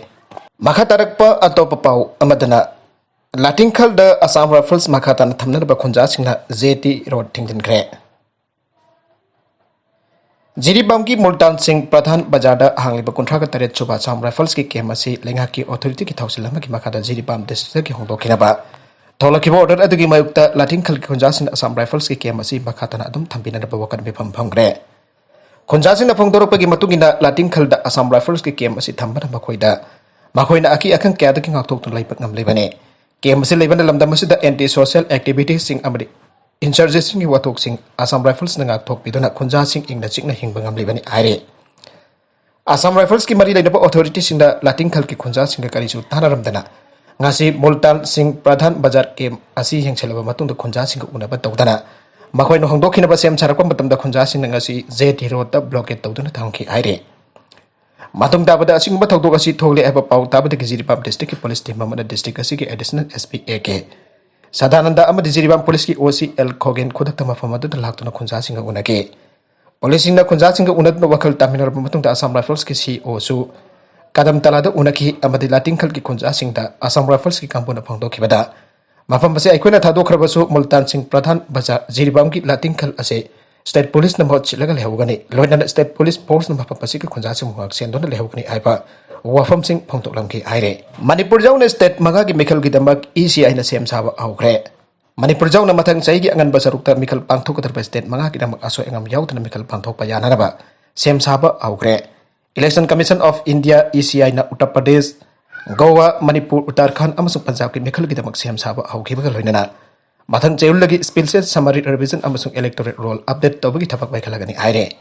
ꯃꯈꯥ ꯇꯥꯔꯛꯄ ꯑꯇꯣꯞꯄ ꯄꯥꯎ ꯑꯃꯗꯅ, ꯂꯥꯇꯤꯡꯈꯜꯗ ꯑꯁꯥꯝ ꯔꯥꯏꯐꯜꯁ ꯃꯈꯥ ꯇꯥꯅ ꯊꯝꯅꯅꯕ ꯈꯨꯟꯖꯥꯁꯤꯡꯅ ꯖꯦ ꯇꯤ ꯔꯣꯗ ꯊꯤꯡꯖꯤꯟꯈ꯭ꯔꯦ꯫ ꯖꯤꯔꯤꯕꯥꯝꯒꯤ ꯃꯨꯜꯇꯥꯟ ꯁꯤꯡ ꯄ꯭ꯔꯙꯥꯟ ꯕꯖꯥꯔꯗ ꯍꯥꯡꯂꯤꯕ ꯀꯨꯟꯊ꯭ꯔꯥꯒ ꯇꯔꯦꯠ ꯁꯨꯕ ꯑꯁꯥꯝ ꯔꯥꯏꯐꯜꯁꯀꯤ ꯀꯦꯝ ꯑꯁꯤ ꯂꯩꯉꯥꯛꯀꯤ ꯑꯣꯊꯣꯔꯤꯇꯤꯒꯤ ꯊꯧꯁꯤꯜ ꯑꯃꯒꯤ ꯃꯈꯥꯗ ꯖꯤꯔꯤꯕꯥꯝ ꯗꯤꯁꯇ꯭ꯔꯤꯛꯇꯒꯤ ꯍꯣꯡꯗꯣꯛꯈꯤꯅꯕ ꯊꯣꯛꯂꯛꯈꯤꯕ ꯑꯣꯔꯗꯔ ꯑꯗꯨꯒꯤ ꯃꯥꯌꯣꯛꯇ ꯂꯥꯇꯤꯡꯈꯜꯒꯤ ꯈꯨꯟꯖꯥꯁꯤꯡꯅ ꯑꯁꯥꯝ ꯔꯥꯏꯐꯜꯁꯀꯤ ꯀꯦꯝ ꯑꯁꯤ ꯃꯈꯥ ꯇꯥꯅ ꯑꯗꯨꯝ ꯊꯝꯕꯤꯅꯅꯕ ꯋꯥꯀꯠ ꯃꯤꯐꯝ ꯐꯝꯈ꯭ꯔꯦ꯫ ꯈꯨꯟꯖꯥꯁꯤꯡꯅ ꯐꯣꯡꯗꯣꯔꯛꯄꯒꯤ ꯃꯇꯨꯡ ꯏꯟꯅ, ꯂꯥꯇꯤꯡꯈꯜꯗ ꯑꯁꯥꯝ ꯔꯥꯏꯐꯜꯁꯀꯤ ꯀꯦꯝ ꯑꯁꯤ ꯊꯝꯕꯅ ꯃꯈꯣꯏꯗ, ꯃꯈꯣꯏꯅ ꯑꯀꯤ ꯑꯈꯪ ꯀꯌꯥꯗꯒꯤ ꯉꯥꯛꯊꯣꯛꯇꯨꯅ ꯂꯩꯕ ꯉꯝꯂꯤꯕꯅꯤ꯫ ꯀꯦꯝ ꯑꯁꯤ ꯂꯩꯕꯅ ꯂꯝꯗꯝ ꯑꯁꯤꯗ ꯑꯦꯟꯇꯤ ꯁꯣꯁꯤꯌꯦꯜ ꯑꯦꯛꯇꯤꯚꯤꯇꯤꯁꯁꯤꯡ ꯑꯃꯗꯤ ꯏꯟꯁꯔꯖꯦꯟꯁꯤꯒꯤ ꯋꯥꯊꯣꯛꯁꯤꯡ ꯑꯁꯥꯝ ꯔꯥꯏꯐꯜꯁꯅ ꯉꯥꯛꯊꯣꯛꯄꯤꯗꯨꯅ ꯈꯨꯟꯖꯥꯁꯤꯡ ꯏꯪꯅ ꯆꯤꯛꯅ ꯍꯤꯡꯕ ꯉꯝꯂꯤꯕꯅꯤ ꯍꯥꯏꯔꯤ꯫ ꯑꯁꯥꯝ ꯔꯥꯏꯐꯜꯁꯀꯤ ꯃꯔꯤ ꯂꯩꯅꯕ ꯑꯣꯊꯣꯔꯤꯇꯤꯁꯤꯡꯗ ꯂꯥꯇꯤꯡꯈꯜꯒꯤ ꯈꯨꯟꯖꯥꯁꯤꯡꯒ ꯀꯔꯤꯁꯨ ꯇꯥꯟꯅꯔꯝꯗꯅ ꯉꯁꯤ ꯃꯨꯜꯇꯥꯟ ꯁꯤꯡ ꯄ꯭ꯔꯙꯥꯟ ꯕꯖꯥꯔ ꯀꯦꯝ ꯑꯁꯤ ꯌꯦꯡꯁꯤꯜꯂꯕ ꯃꯇꯨꯡꯗ ꯈꯨꯟꯖꯥꯁꯤꯡꯒ ꯎꯅꯕ ꯇꯧꯗꯅ ꯃꯈꯣꯏꯅ ꯍꯣꯡꯗꯣꯛꯈꯤꯅꯕ ꯁꯦꯝ ꯁꯥꯔꯛꯄ ꯃꯇꯝꯗ ꯈꯨꯟꯖꯥꯁꯤꯡꯅ ꯉꯁꯤ ꯖꯦ ꯇꯤ ꯔꯣꯗꯇ ꯕ꯭ꯂꯣꯀꯦꯠ ꯇꯧꯗꯨꯅ ꯊꯝꯈꯤ ꯍꯥꯏꯔꯤ꯫ ꯃꯇꯨꯡ ꯇꯥꯕꯗ ꯑꯁꯤꯒꯨꯝꯕ ꯊꯧꯗꯣꯛ ꯑꯁꯤ ꯊꯣꯛꯂꯦ ꯍꯥꯏꯕ ꯄꯥꯎ ꯇꯥꯕꯗꯒꯤ ꯖꯤꯔꯤꯕꯥꯝ ꯗꯤꯁꯇ꯭ꯔꯤꯛꯀꯤ ꯄꯨꯂꯤꯁ ꯇꯤꯝ ꯑꯃꯅ ꯗꯤꯁꯇ꯭ꯔꯤꯛ ꯑꯁꯤꯒꯤ additional S P A K Sadananda ꯑꯃꯗꯤ ꯖꯤꯔꯤꯕꯥꯝ ꯄꯨꯂꯤꯁꯀꯤ ꯑꯣ ꯁꯤ ꯑꯦꯜ ꯈꯣꯒꯦꯟ ꯈꯨꯗꯛꯇ ꯃꯐꯝ ꯑꯗꯨꯗ ꯂꯥꯛꯇꯨꯅ ꯈꯨꯟꯖꯥꯁꯤꯡꯒ ꯎꯅꯈꯤ꯫ ꯄꯨꯂꯤꯁꯁꯤꯡꯅ ꯈꯨꯟꯖꯥꯁꯤꯡꯒ ꯎꯅꯗꯨꯅ ꯋꯥꯈꯜ ꯇꯥꯃꯤꯟꯅꯔꯕ ꯃꯇꯨꯡꯗ ꯑꯁꯥꯝ ꯔꯥꯏꯐꯜꯁꯀꯤ ꯁꯤ ꯏ ꯑꯣꯁꯨ ꯀꯗꯝ ꯇꯂꯥꯗ ꯎꯅꯈꯤ ꯑꯃꯗꯤ ꯂꯥꯇꯤꯡꯈꯜꯒꯤ ꯈꯨꯟꯖꯥꯁꯤꯡꯗ ꯑꯁꯥꯝ ꯔꯥꯏꯐꯜꯁꯀꯤ ꯀꯥꯡꯕꯨꯅ ꯐꯣꯡꯗꯣꯛꯈꯤꯕꯗ, ꯃꯐꯝ ꯑꯁꯤ ꯑꯩꯈꯣꯏꯅ ꯊꯥꯗꯣꯛꯈ꯭ꯔꯕꯁꯨ ꯃꯨꯜꯇꯥꯟ ꯁꯤꯡ ꯄ꯭ꯔꯙꯥꯟ ꯕꯖꯥꯔ ꯖꯤꯔꯤꯕꯥꯝꯒꯤ ꯂꯥꯇꯤꯡꯈꯜ ꯑꯁꯤ ꯁ꯭ꯇꯦꯠ ꯄꯨꯂꯤꯁꯅ ꯃꯍꯨꯠ ꯁꯤꯜꯂꯒ ꯂꯩꯍꯧꯒꯅꯤ, ꯂꯣꯏꯅꯅ ꯁ꯭ꯇꯦꯠ ꯄꯨꯂꯤꯁ ꯐꯣꯔꯁꯅ ꯃꯐꯝ ꯑꯁꯤꯒꯤ ꯈꯨꯟꯖꯥꯁꯤꯡꯕꯨ ꯉꯥꯛ ꯁꯦꯟꯗꯨꯅ ꯂꯩꯍꯧꯒꯅꯤ ꯍꯥꯏꯕ ꯋꯥꯐꯝꯁꯤꯡ ꯐꯣꯡꯗꯣꯛꯂꯝꯈꯤ ꯍꯥꯏꯔꯦ꯫ ꯃꯅꯤꯄꯨꯔ ꯌꯥꯎꯅ ꯁ꯭ꯇꯦꯠ ꯃꯉꯥꯒꯤ ꯃꯤꯈꯜꯒꯤꯗꯃꯛ ꯏ ꯁꯤ ꯑꯥꯏꯅ ꯁꯦꯝ ꯁꯥꯕ ꯍꯧꯈ꯭ꯔꯦ꯫ ꯃꯅꯤꯄꯨꯔ ꯌꯥꯎꯅ ꯃꯊꯪ ꯆꯍꯤꯒꯤ ꯑꯉꯟꯕ ꯁꯔꯨꯛꯇ ꯃꯤꯈꯜ ꯄꯥꯡꯊꯣꯛꯀꯗꯧꯔꯤꯕ ꯁ꯭ꯇꯦꯠ ꯃꯉꯥꯒꯤꯗꯃꯛ ꯑꯁꯣꯏ ꯑꯉꯥꯝ ꯌꯥꯎꯗꯅ ꯃꯤꯈꯜ ꯄꯥꯡꯊꯣꯛꯄ ꯌꯥꯅꯅꯕ ꯁꯦꯝ ꯁꯥꯕ ꯍꯧꯈ꯭ꯔꯦ꯫ Election Commission of India, E ꯁꯤ ꯑꯥꯏꯅ ꯎꯠꯇꯔ ꯄ꯭ꯔꯗꯦꯁ, ꯒꯣꯋꯥ, ꯃꯅꯤꯄꯨꯔ, ꯎꯠꯇꯔꯈꯟꯗ ꯑꯃꯁꯨꯡ ꯄꯟꯖꯥꯕꯀꯤ ꯃꯤꯈꯜꯒꯤꯗꯃꯛ ꯁꯦꯝ ꯁꯥꯕ ꯍꯧꯈꯤꯕꯒ ꯂꯣꯏꯅꯅ ꯃꯊꯪ ꯆꯌꯣꯜꯗꯒꯤ special summary revision ꯑꯃꯁꯨꯡ electoral roll update ꯇꯧꯕꯒꯤ ꯊꯕꯛ ꯄꯥꯏꯈꯠꯂꯒꯅꯤ ꯍꯥꯏꯔꯦ꯫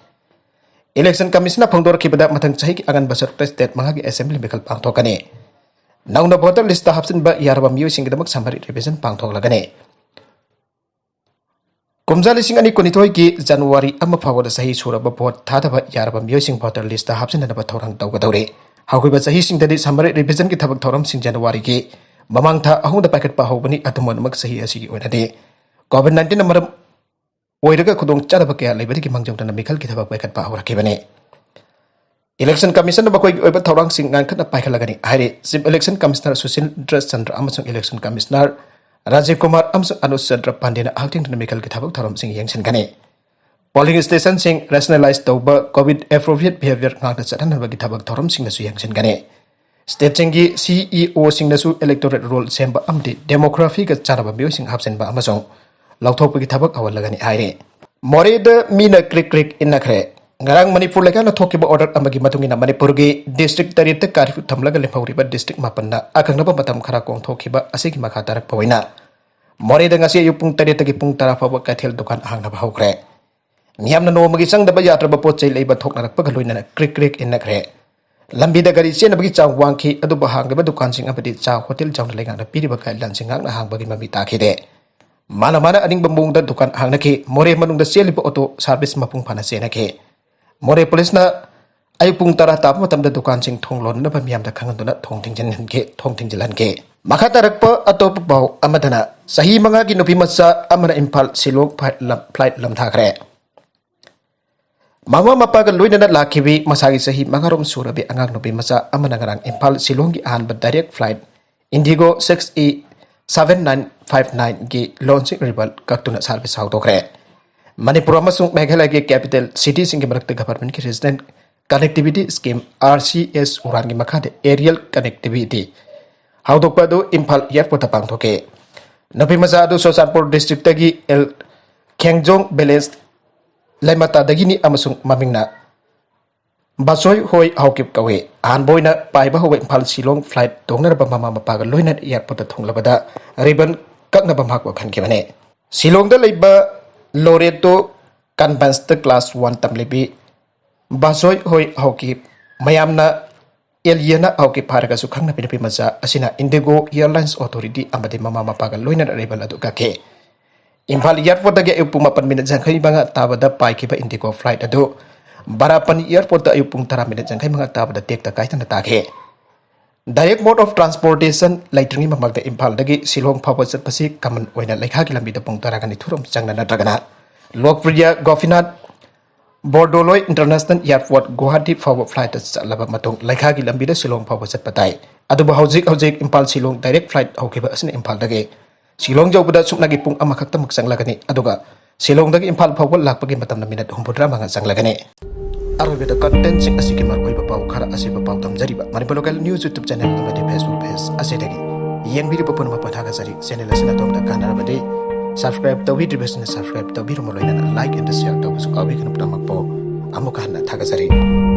Election Commission ꯅ ꯐꯣꯡꯗꯣꯔꯛꯈꯤꯕꯗ ꯃꯊꯪ ꯆꯍꯤꯒꯤ ꯑꯉꯟꯕ ꯁꯔꯨꯛꯇ state ꯃꯉꯥꯒꯤ assembly ꯃꯤꯈꯜ ꯄꯥꯡꯊꯣꯛꯀꯅꯤ꯫ ꯅꯧꯅ voter list ꯇ ꯍꯥꯞꯆꯤꯟꯕ ꯌꯥꯔꯕ ꯃꯤꯑꯣꯏꯁꯤꯡꯒꯤꯗꯃꯛ summary revision ꯄꯥꯡꯊꯣꯛꯂꯒꯅꯤ꯫ ꯀꯨꯝꯖꯥ ꯂꯤꯁꯤꯡ ꯑꯅꯤ ꯀꯨꯟꯅꯤꯊꯣꯏꯒꯤ January ꯑꯃ ꯐꯥꯎꯕꯗ ꯆꯍꯤ ꯁꯨꯔꯕ vote ꯊꯥꯗꯕ ꯌꯥꯔꯕ ꯃꯤꯑꯣꯏꯁꯤꯡ voter list ꯇ ꯍꯥꯞꯆꯤꯟꯅꯅꯕ ꯊꯧꯔꯥꯡ ꯇꯧꯒꯗꯧꯔꯤ꯫ ꯍꯧꯈꯤꯕ ꯆꯍꯤꯁꯤꯡꯗꯗꯤ summary revision ꯒꯤ ꯊꯕꯛ ꯊꯧꯔꯝꯁꯤꯡ January ꯒꯤ ꯃꯃꯥꯡ ꯊꯥ ꯑꯍꯨꯝꯗ ꯄꯥꯏꯈꯠꯄ ꯍꯧꯕꯅꯤ꯫ ꯑꯗꯨꯝ ꯑꯣꯏꯅꯃꯛ ꯆꯍꯤ ꯑꯁꯤꯒꯤ ꯑꯣꯏꯅꯗꯤ COVID nineteen ꯅ ꯃꯔꯝ ꯑꯣꯏꯔꯒ ꯈꯨꯗꯣꯡꯆꯥꯗꯕ ꯀꯌꯥ ꯂꯩꯕꯗꯒꯤ ꯃꯥꯡꯖꯧꯅꯅ ꯃꯤꯈꯜꯒꯤ ꯊꯕꯛ ꯄꯥꯏꯈꯠꯄ ꯍꯧꯔꯛꯈꯤꯕꯅꯤ꯫ Election Commission ꯅ ꯃꯈꯣꯏꯒꯤ ꯑꯣꯏꯕ ꯊꯧꯔꯥꯡꯁꯤꯡ ꯉꯟꯈꯠꯅ ꯄꯥꯏꯈꯠꯂꯒꯅꯤ ꯍꯥꯏꯔꯤ꯫ Chief Election Commissioner ꯁꯨꯁꯤꯟꯗ꯭ꯔ ꯆꯟꯗ꯭ꯔ ꯑꯃꯁꯨꯡ Election Commissioner ꯔꯥꯖꯤꯕ ꯀꯨꯃꯥꯔ ꯑꯃꯁꯨꯡ ꯑꯅꯨꯖ ꯆꯟꯗ꯭ꯔ ꯄꯥꯟꯗꯦꯅ ꯍꯛꯊꯦꯡꯅꯅ ꯃꯤꯈꯜꯒꯤ ꯊꯕꯛ ꯊꯧꯔꯝꯁꯤꯡ ꯌꯦꯡꯁꯤꯟꯒꯅꯤ꯫ Polling station ꯁꯤꯡ rationalize ꯇꯧꯕ, COVID appropriate behavior ꯉꯥꯛꯅ ꯆꯠꯍꯟꯅꯕꯒꯤ ꯊꯕꯛ ꯊꯧꯔꯝꯁꯤꯡꯗꯁꯨ ꯌꯦꯡꯁꯤꯟꯒꯅꯤ꯫ State ꯁꯤꯡꯒꯤ C E O ꯁꯤꯡꯅꯁꯨ electoral roll ꯁꯦꯝꯕ ꯑꯃꯗꯤ demography ꯒ ꯆꯥꯟꯅꯕ ꯃꯤꯑꯣꯏꯁꯤꯡ ꯍꯥꯞꯆꯤꯟꯕ ꯑꯃꯁꯨꯡ ꯂꯧꯊꯣꯛꯄꯒꯤ ꯊꯕꯛ ꯍꯧꯍꯜꯂꯒꯅꯤ ꯍꯥꯏꯔꯤ꯫ ꯃꯣꯔꯦꯗ ꯃꯤꯅ ꯀ꯭ꯔꯤꯛ ꯀ꯭ꯔꯤꯛ ꯏꯟꯅꯈ꯭ꯔꯦ꯫ ꯉꯔꯥꯡ ꯃꯅꯤꯄꯨꯔ ꯂꯩꯉꯥꯛꯅ ꯊꯣꯛꯈꯤꯕ order ꯑꯃꯒꯤ ꯃꯇꯨꯡ ꯏꯟꯅ ꯃꯅꯤꯄꯨꯔꯒꯤ district ꯇꯔꯦꯠꯇ ꯀꯥꯔꯐ꯭ꯌꯨ ꯊꯝꯂꯒ ꯂꯦꯝꯍꯧꯔꯤꯕ district ꯃꯥꯄꯟꯅ ꯑꯀꯛꯅꯕ ꯃꯇꯝ ꯈꯔ ꯀꯣꯝꯊꯣꯛꯈꯤꯕ ꯑꯁꯤꯒꯤ ꯃꯈꯥ ꯇꯥꯔꯛꯄ ꯑꯣꯏꯅ ꯃꯣꯔꯦꯗ ꯉꯁꯤ ꯑꯌꯨꯛ ꯄꯨꯡ ꯇꯔꯦꯠꯇꯒꯤ ꯄꯨꯡ ꯇꯔꯥ ꯐꯥꯎꯕ ꯀꯩꯊꯦꯜ ꯗꯨꯀꯥꯟ ꯍꯥꯡꯅꯕ ꯍꯧꯈ꯭ꯔꯦ꯫ ꯃꯤꯌꯥꯝꯅ ꯅꯣꯡꯃꯒꯤ ꯆꯪꯗꯕ ꯌꯥꯗ꯭ꯔꯕ ꯄꯣꯠ ꯆꯩ ꯂꯩꯕ ꯊꯣꯛꯅꯔꯛꯄꯒ ꯂꯣꯏꯅꯅ ꯀ꯭ꯔꯤꯛ ꯀ꯭ꯔꯤꯛ ꯏꯟꯅꯈ꯭ꯔꯦ꯫ ꯂꯝꯕꯤꯗ ꯒꯥꯔꯤ ꯆꯦꯟꯅꯕꯒꯤ ꯆꯥꯡ ꯋꯥꯡꯈꯤ, ꯑꯗꯨꯕꯨ ꯍꯥꯡꯂꯤꯕ ꯗꯨꯀꯥꯟꯁꯤꯡ ꯑꯃꯗꯤ ꯆꯥ ꯍꯣꯇꯦꯜ ꯌꯥꯎꯅ ꯂꯩꯉꯥꯛꯅ ꯄꯤꯔꯤꯕ guideline ꯁꯤꯡ ꯉꯥꯛꯅ ꯍꯥꯡꯕꯒꯤ ꯃꯃꯤ ꯇꯥꯈꯤꯗꯦ꯫ ꯃꯥꯅ ꯃꯥꯅ ꯑꯅꯤꯡꯕ ꯃꯑꯣꯡꯗ ꯗꯨꯀꯥꯟ ꯍꯥꯡꯅꯈꯤ꯫ ꯃꯣꯔꯦ ꯃꯅꯨꯡꯗ ꯆꯦꯜꯂꯤꯕ auto service ꯃꯄꯨꯡ ꯐꯥꯅ ꯆꯦꯟꯅꯈꯤ꯫ ꯃꯣꯔꯦ police ꯅ ꯑꯌꯨꯛ ꯄꯨꯡ ꯇꯔꯥ ꯇꯥꯕ ꯃꯇꯝꯗ ꯗꯨꯀꯥꯟꯁꯤꯡ ꯊꯣꯡ ꯂꯣꯟꯅꯅꯕ ꯃꯤꯌꯥꯝꯗ ꯈꯪꯍꯟꯗꯨꯅ ꯊꯣꯡ ꯊꯤꯡꯖꯤꯟꯍꯟꯈꯤ, ꯊꯣꯡ ꯊꯤꯡꯖꯤꯜꯍꯟꯈꯤ꯫ ꯃꯈꯥ ꯇꯥꯔꯛꯄ ꯑꯇꯣꯞꯄ ꯄꯥꯎ ꯑꯃꯗꯅ, ꯆꯍꯤ ꯃꯉꯥꯒꯤ ꯅꯨꯄꯤ ꯃꯆꯥ ꯑꯃꯅ ꯏꯝꯐꯥꯜ ꯁꯤꯂꯣꯡ flight ꯂꯝ-, flight ꯂꯝꯊꯥꯈ꯭ꯔꯦ꯫ ꯃꯃꯥ ꯃꯄꯥꯒ ꯂꯣꯏꯅꯅ ꯂꯥꯛꯈꯤꯕꯤ ꯃꯁꯥꯒꯤ ꯆꯍꯤ ꯃꯉꯥꯔꯣꯝ ꯁꯨꯔꯕꯤ ꯑꯉꯥꯡ ꯅꯨꯄꯤ ꯃꯆꯥ ꯑꯃꯅ ꯉꯔꯥꯡ ꯏꯝꯐꯥꯜ ꯁꯤꯂꯣꯡꯒꯤ ꯑꯍꯥꯟꯕ direct flight Indigo six E seven nine five nine ꯒꯤ ꯂꯣꯟꯆꯤꯡ ꯔꯤꯕꯟ ꯀꯛꯇꯨꯅ service ꯍꯧꯗꯣꯛꯈ꯭ꯔꯦ꯫ ꯃꯅꯤꯄꯨꯔ ꯑꯃꯁꯨꯡ ꯃꯦꯘꯥꯂꯌꯒꯤ capital city ꯁꯤꯡꯒꯤ ꯃꯔꯛꯇ government ꯀꯤ regional connectivity scheme R C S UDAN ꯒꯤ ꯃꯈꯥꯗ aerial connectivity ꯍꯧꯗꯣꯛꯄ ꯑꯗꯨ ꯏꯝꯐꯥꯜ airport ꯇ ꯄꯥꯡꯊꯣꯛꯈꯤ꯫ ꯅꯨꯄꯤ ꯃꯆꯥ ꯑꯗꯨ ꯆꯨꯔꯆꯥꯟꯄꯨꯔ district ꯇꯒꯤ ꯑꯦꯜ ꯈꯦꯡꯖꯣꯡ village ꯂꯩꯃꯇꯥꯗꯒꯤꯅꯤ ꯑꯃꯁꯨꯡ ꯃꯃꯤꯡꯅ ꯕꯥꯆꯣꯏ ꯍꯣꯏ ꯍꯥꯎꯀꯤꯞ ꯀꯧꯏ꯫ ꯑꯍꯥꯟꯕ ꯑꯣꯏꯅ ꯄꯥꯏꯕ ꯍꯧꯕ ꯏꯝꯐꯥꯜ ꯁꯤꯂꯣꯡ flight ꯇꯣꯡꯅꯅꯕ ꯃꯃꯥ ꯃꯄꯥꯒ ꯂꯣꯏꯅꯅ airport ꯇ ꯊꯨꯡꯂꯕꯗ ribbon ꯀꯛꯅꯕ ꯃꯍꯥꯛ ꯋꯥꯈꯟꯈꯤꯕꯅꯤ꯫ ꯁꯤꯂꯣꯡꯗ ꯂꯩꯕ ꯂꯣꯔꯦꯇꯣ ꯀꯟꯚꯦꯟꯁꯇ ꯀ꯭ꯂꯥꯁ ꯋꯥꯟ ꯇꯝꯂꯤꯕꯤ ꯕꯥꯖꯣꯏ ꯍꯣꯏ ꯍꯧꯈꯤ ꯃꯌꯥꯝꯅ ꯑꯦꯂꯤꯌꯥꯅ ꯍꯧꯈꯤ ꯐꯥꯔꯒꯁꯨ ꯈꯪꯅꯕꯤ ꯅꯨꯄꯤ ꯃꯆꯥ ꯑꯁꯤꯅ ꯏꯟꯗꯤꯒꯣ ꯑꯦꯌꯔꯂꯥꯏꯟꯁ ꯑꯣꯊꯣꯔꯤꯇꯤ ꯑꯃꯗꯤ ꯃꯃꯥ ꯃꯄꯥꯒ ꯂꯣꯏꯅꯅ ꯔꯦꯕꯦꯜ ꯑꯗꯨ ꯀꯛꯈꯤ꯫ ꯏꯝꯐꯥꯜ ꯑꯦꯌꯔꯄꯣꯔꯠꯇꯒꯤ ꯑꯌꯨꯛ ꯄꯨꯡ ꯃꯥꯄꯟ ꯃꯤꯅꯠ ꯌꯥꯡꯈꯩ ꯃꯉꯥ ꯇꯥꯕꯗ ꯄꯥꯏꯈꯤꯕ ꯏꯟꯗꯤꯒꯣ ꯐ꯭ꯂꯥꯏꯠ ꯑꯗꯨ ꯕꯥꯔꯥꯄꯅꯤ ꯑꯦꯌꯔꯄꯣꯔꯠꯇ ꯑꯌꯨꯛ ꯄꯨꯡ ꯇꯔꯥ ꯃꯤꯅꯠ ꯌꯥꯡꯈꯩ ꯃꯉꯥ ꯇꯥꯕꯗ ꯇꯦꯛꯇ ꯀꯥꯏꯗꯅ ꯇꯥꯈꯤ꯫ ꯗꯥꯏꯔꯦꯛ ꯃꯣꯗ ꯑꯣꯐ ꯇ꯭ꯔꯥꯟꯁꯄꯣꯔꯇꯦꯁꯟ ꯂꯩꯇ꯭ꯔꯤꯉꯩ ꯃꯃꯥꯡꯗ ꯏꯝꯐꯥꯜꯗꯒꯤ ꯁꯤꯂꯣꯡ ꯐꯥꯎꯕ ꯆꯠꯄꯁꯤ ꯀꯃꯟ ꯑꯣꯏꯅ ꯂꯩꯈꯥꯒꯤ ꯂꯝꯕꯤꯗ ꯄꯨꯡ ꯇꯔꯥꯒ ꯅꯤꯊꯣꯏꯔꯣꯝ ꯆꯪꯅ ꯅꯠꯇ꯭ꯔꯒꯅ ꯂꯣꯛꯄ꯭ꯔꯤꯌꯥ ꯒꯣꯄꯤꯅꯥꯊ ꯕꯣꯔꯗꯣꯂꯣꯏ ꯏꯟꯇꯔꯅꯦꯁꯅꯦꯜ ꯑꯦꯌꯔꯄꯣꯔꯠ ꯒꯨꯋꯥꯍꯥꯇꯤ ꯐꯥꯎꯕ ꯐ꯭ꯂꯥꯏꯠꯇ ꯆꯠꯂꯕ ꯃꯇꯨꯡ ꯂꯩꯈꯥꯒꯤ ꯂꯝꯕꯤꯗ ꯁꯤꯂꯣꯡ ꯐꯥꯎꯕ ꯆꯠꯄ ꯇꯥꯏ꯫ ꯑꯗꯨꯕꯨ ꯍꯧꯖꯤꯛ ꯍꯧꯖꯤꯛ ꯏꯝꯐꯥꯜ ꯁꯤꯂꯣꯡ ꯗꯥꯏꯔꯦꯛ ꯐ꯭ꯂꯥꯏꯠ ꯍꯧꯈꯤꯕ ꯑꯁꯤꯅ ꯏꯝꯐꯥꯜꯗꯒꯤ ꯁꯤꯂꯣꯡ ꯌꯧꯕꯗ ꯁꯨꯞꯅꯒꯤ ꯄꯨꯡ ꯑꯃꯈꯛꯇꯃꯛ ꯆꯪꯂꯒꯅꯤ꯫ ꯑꯗꯨꯒ ꯁꯤꯂꯣꯡꯗꯒꯤ ꯏꯝꯐꯥꯜ ꯐꯥꯎꯕ ꯂꯥꯛꯄꯒꯤ ꯃꯇꯝꯅ ꯃꯤꯅꯠ ꯍꯨꯝꯐꯨꯇꯔꯥ ꯃꯉꯥ ꯆꯪꯂꯒꯅꯤ꯫ ꯑꯔꯣꯏꯕꯗ ꯀꯟꯇꯦꯟꯁꯤꯡ ꯑꯁꯤꯒꯤ ꯃꯔꯨꯑꯣꯏꯕ ꯄꯥꯎ ꯈꯔ ꯑꯁꯤꯕꯨ ꯄꯥꯎ ꯇꯝꯖꯔꯤꯕ Manipur local news YouTube channel ꯑꯃꯗꯤ ꯐꯦꯁꯕꯨꯛ ꯄꯦꯖ ꯑꯁꯤꯗꯒꯤ ꯌꯦꯡꯕꯤꯔꯤꯕ ꯄꯨꯝꯅꯃꯛꯄꯨ ꯊꯥꯒꯠꯆꯔꯤ꯫ ꯆꯦꯅꯦꯜ ꯑꯁꯤꯅ ꯑꯗꯣꯝꯗ ꯀꯥꯟꯅꯔꯕꯗꯤ ꯁꯕꯁꯀ꯭ꯔꯥꯏꯕ ꯇꯧꯕꯤꯗ꯭ꯔꯤꯕꯁꯤꯡꯅ ꯁꯕꯁꯀ꯭ꯔꯥꯏꯕ ꯇꯧꯕꯤꯔꯝꯕ ꯂꯣꯏꯅꯅ ꯂꯥꯏꯛ ꯑꯦꯟ ꯁꯤꯌꯔ ꯇꯧꯕꯁꯨ ꯀꯥꯎꯕꯤꯒꯅꯨ꯫ ꯄꯨꯝꯅꯃꯛꯄꯨ ꯑꯃꯨꯛ ꯍꯟꯅ ꯊꯥꯒꯠꯆꯔꯤ꯫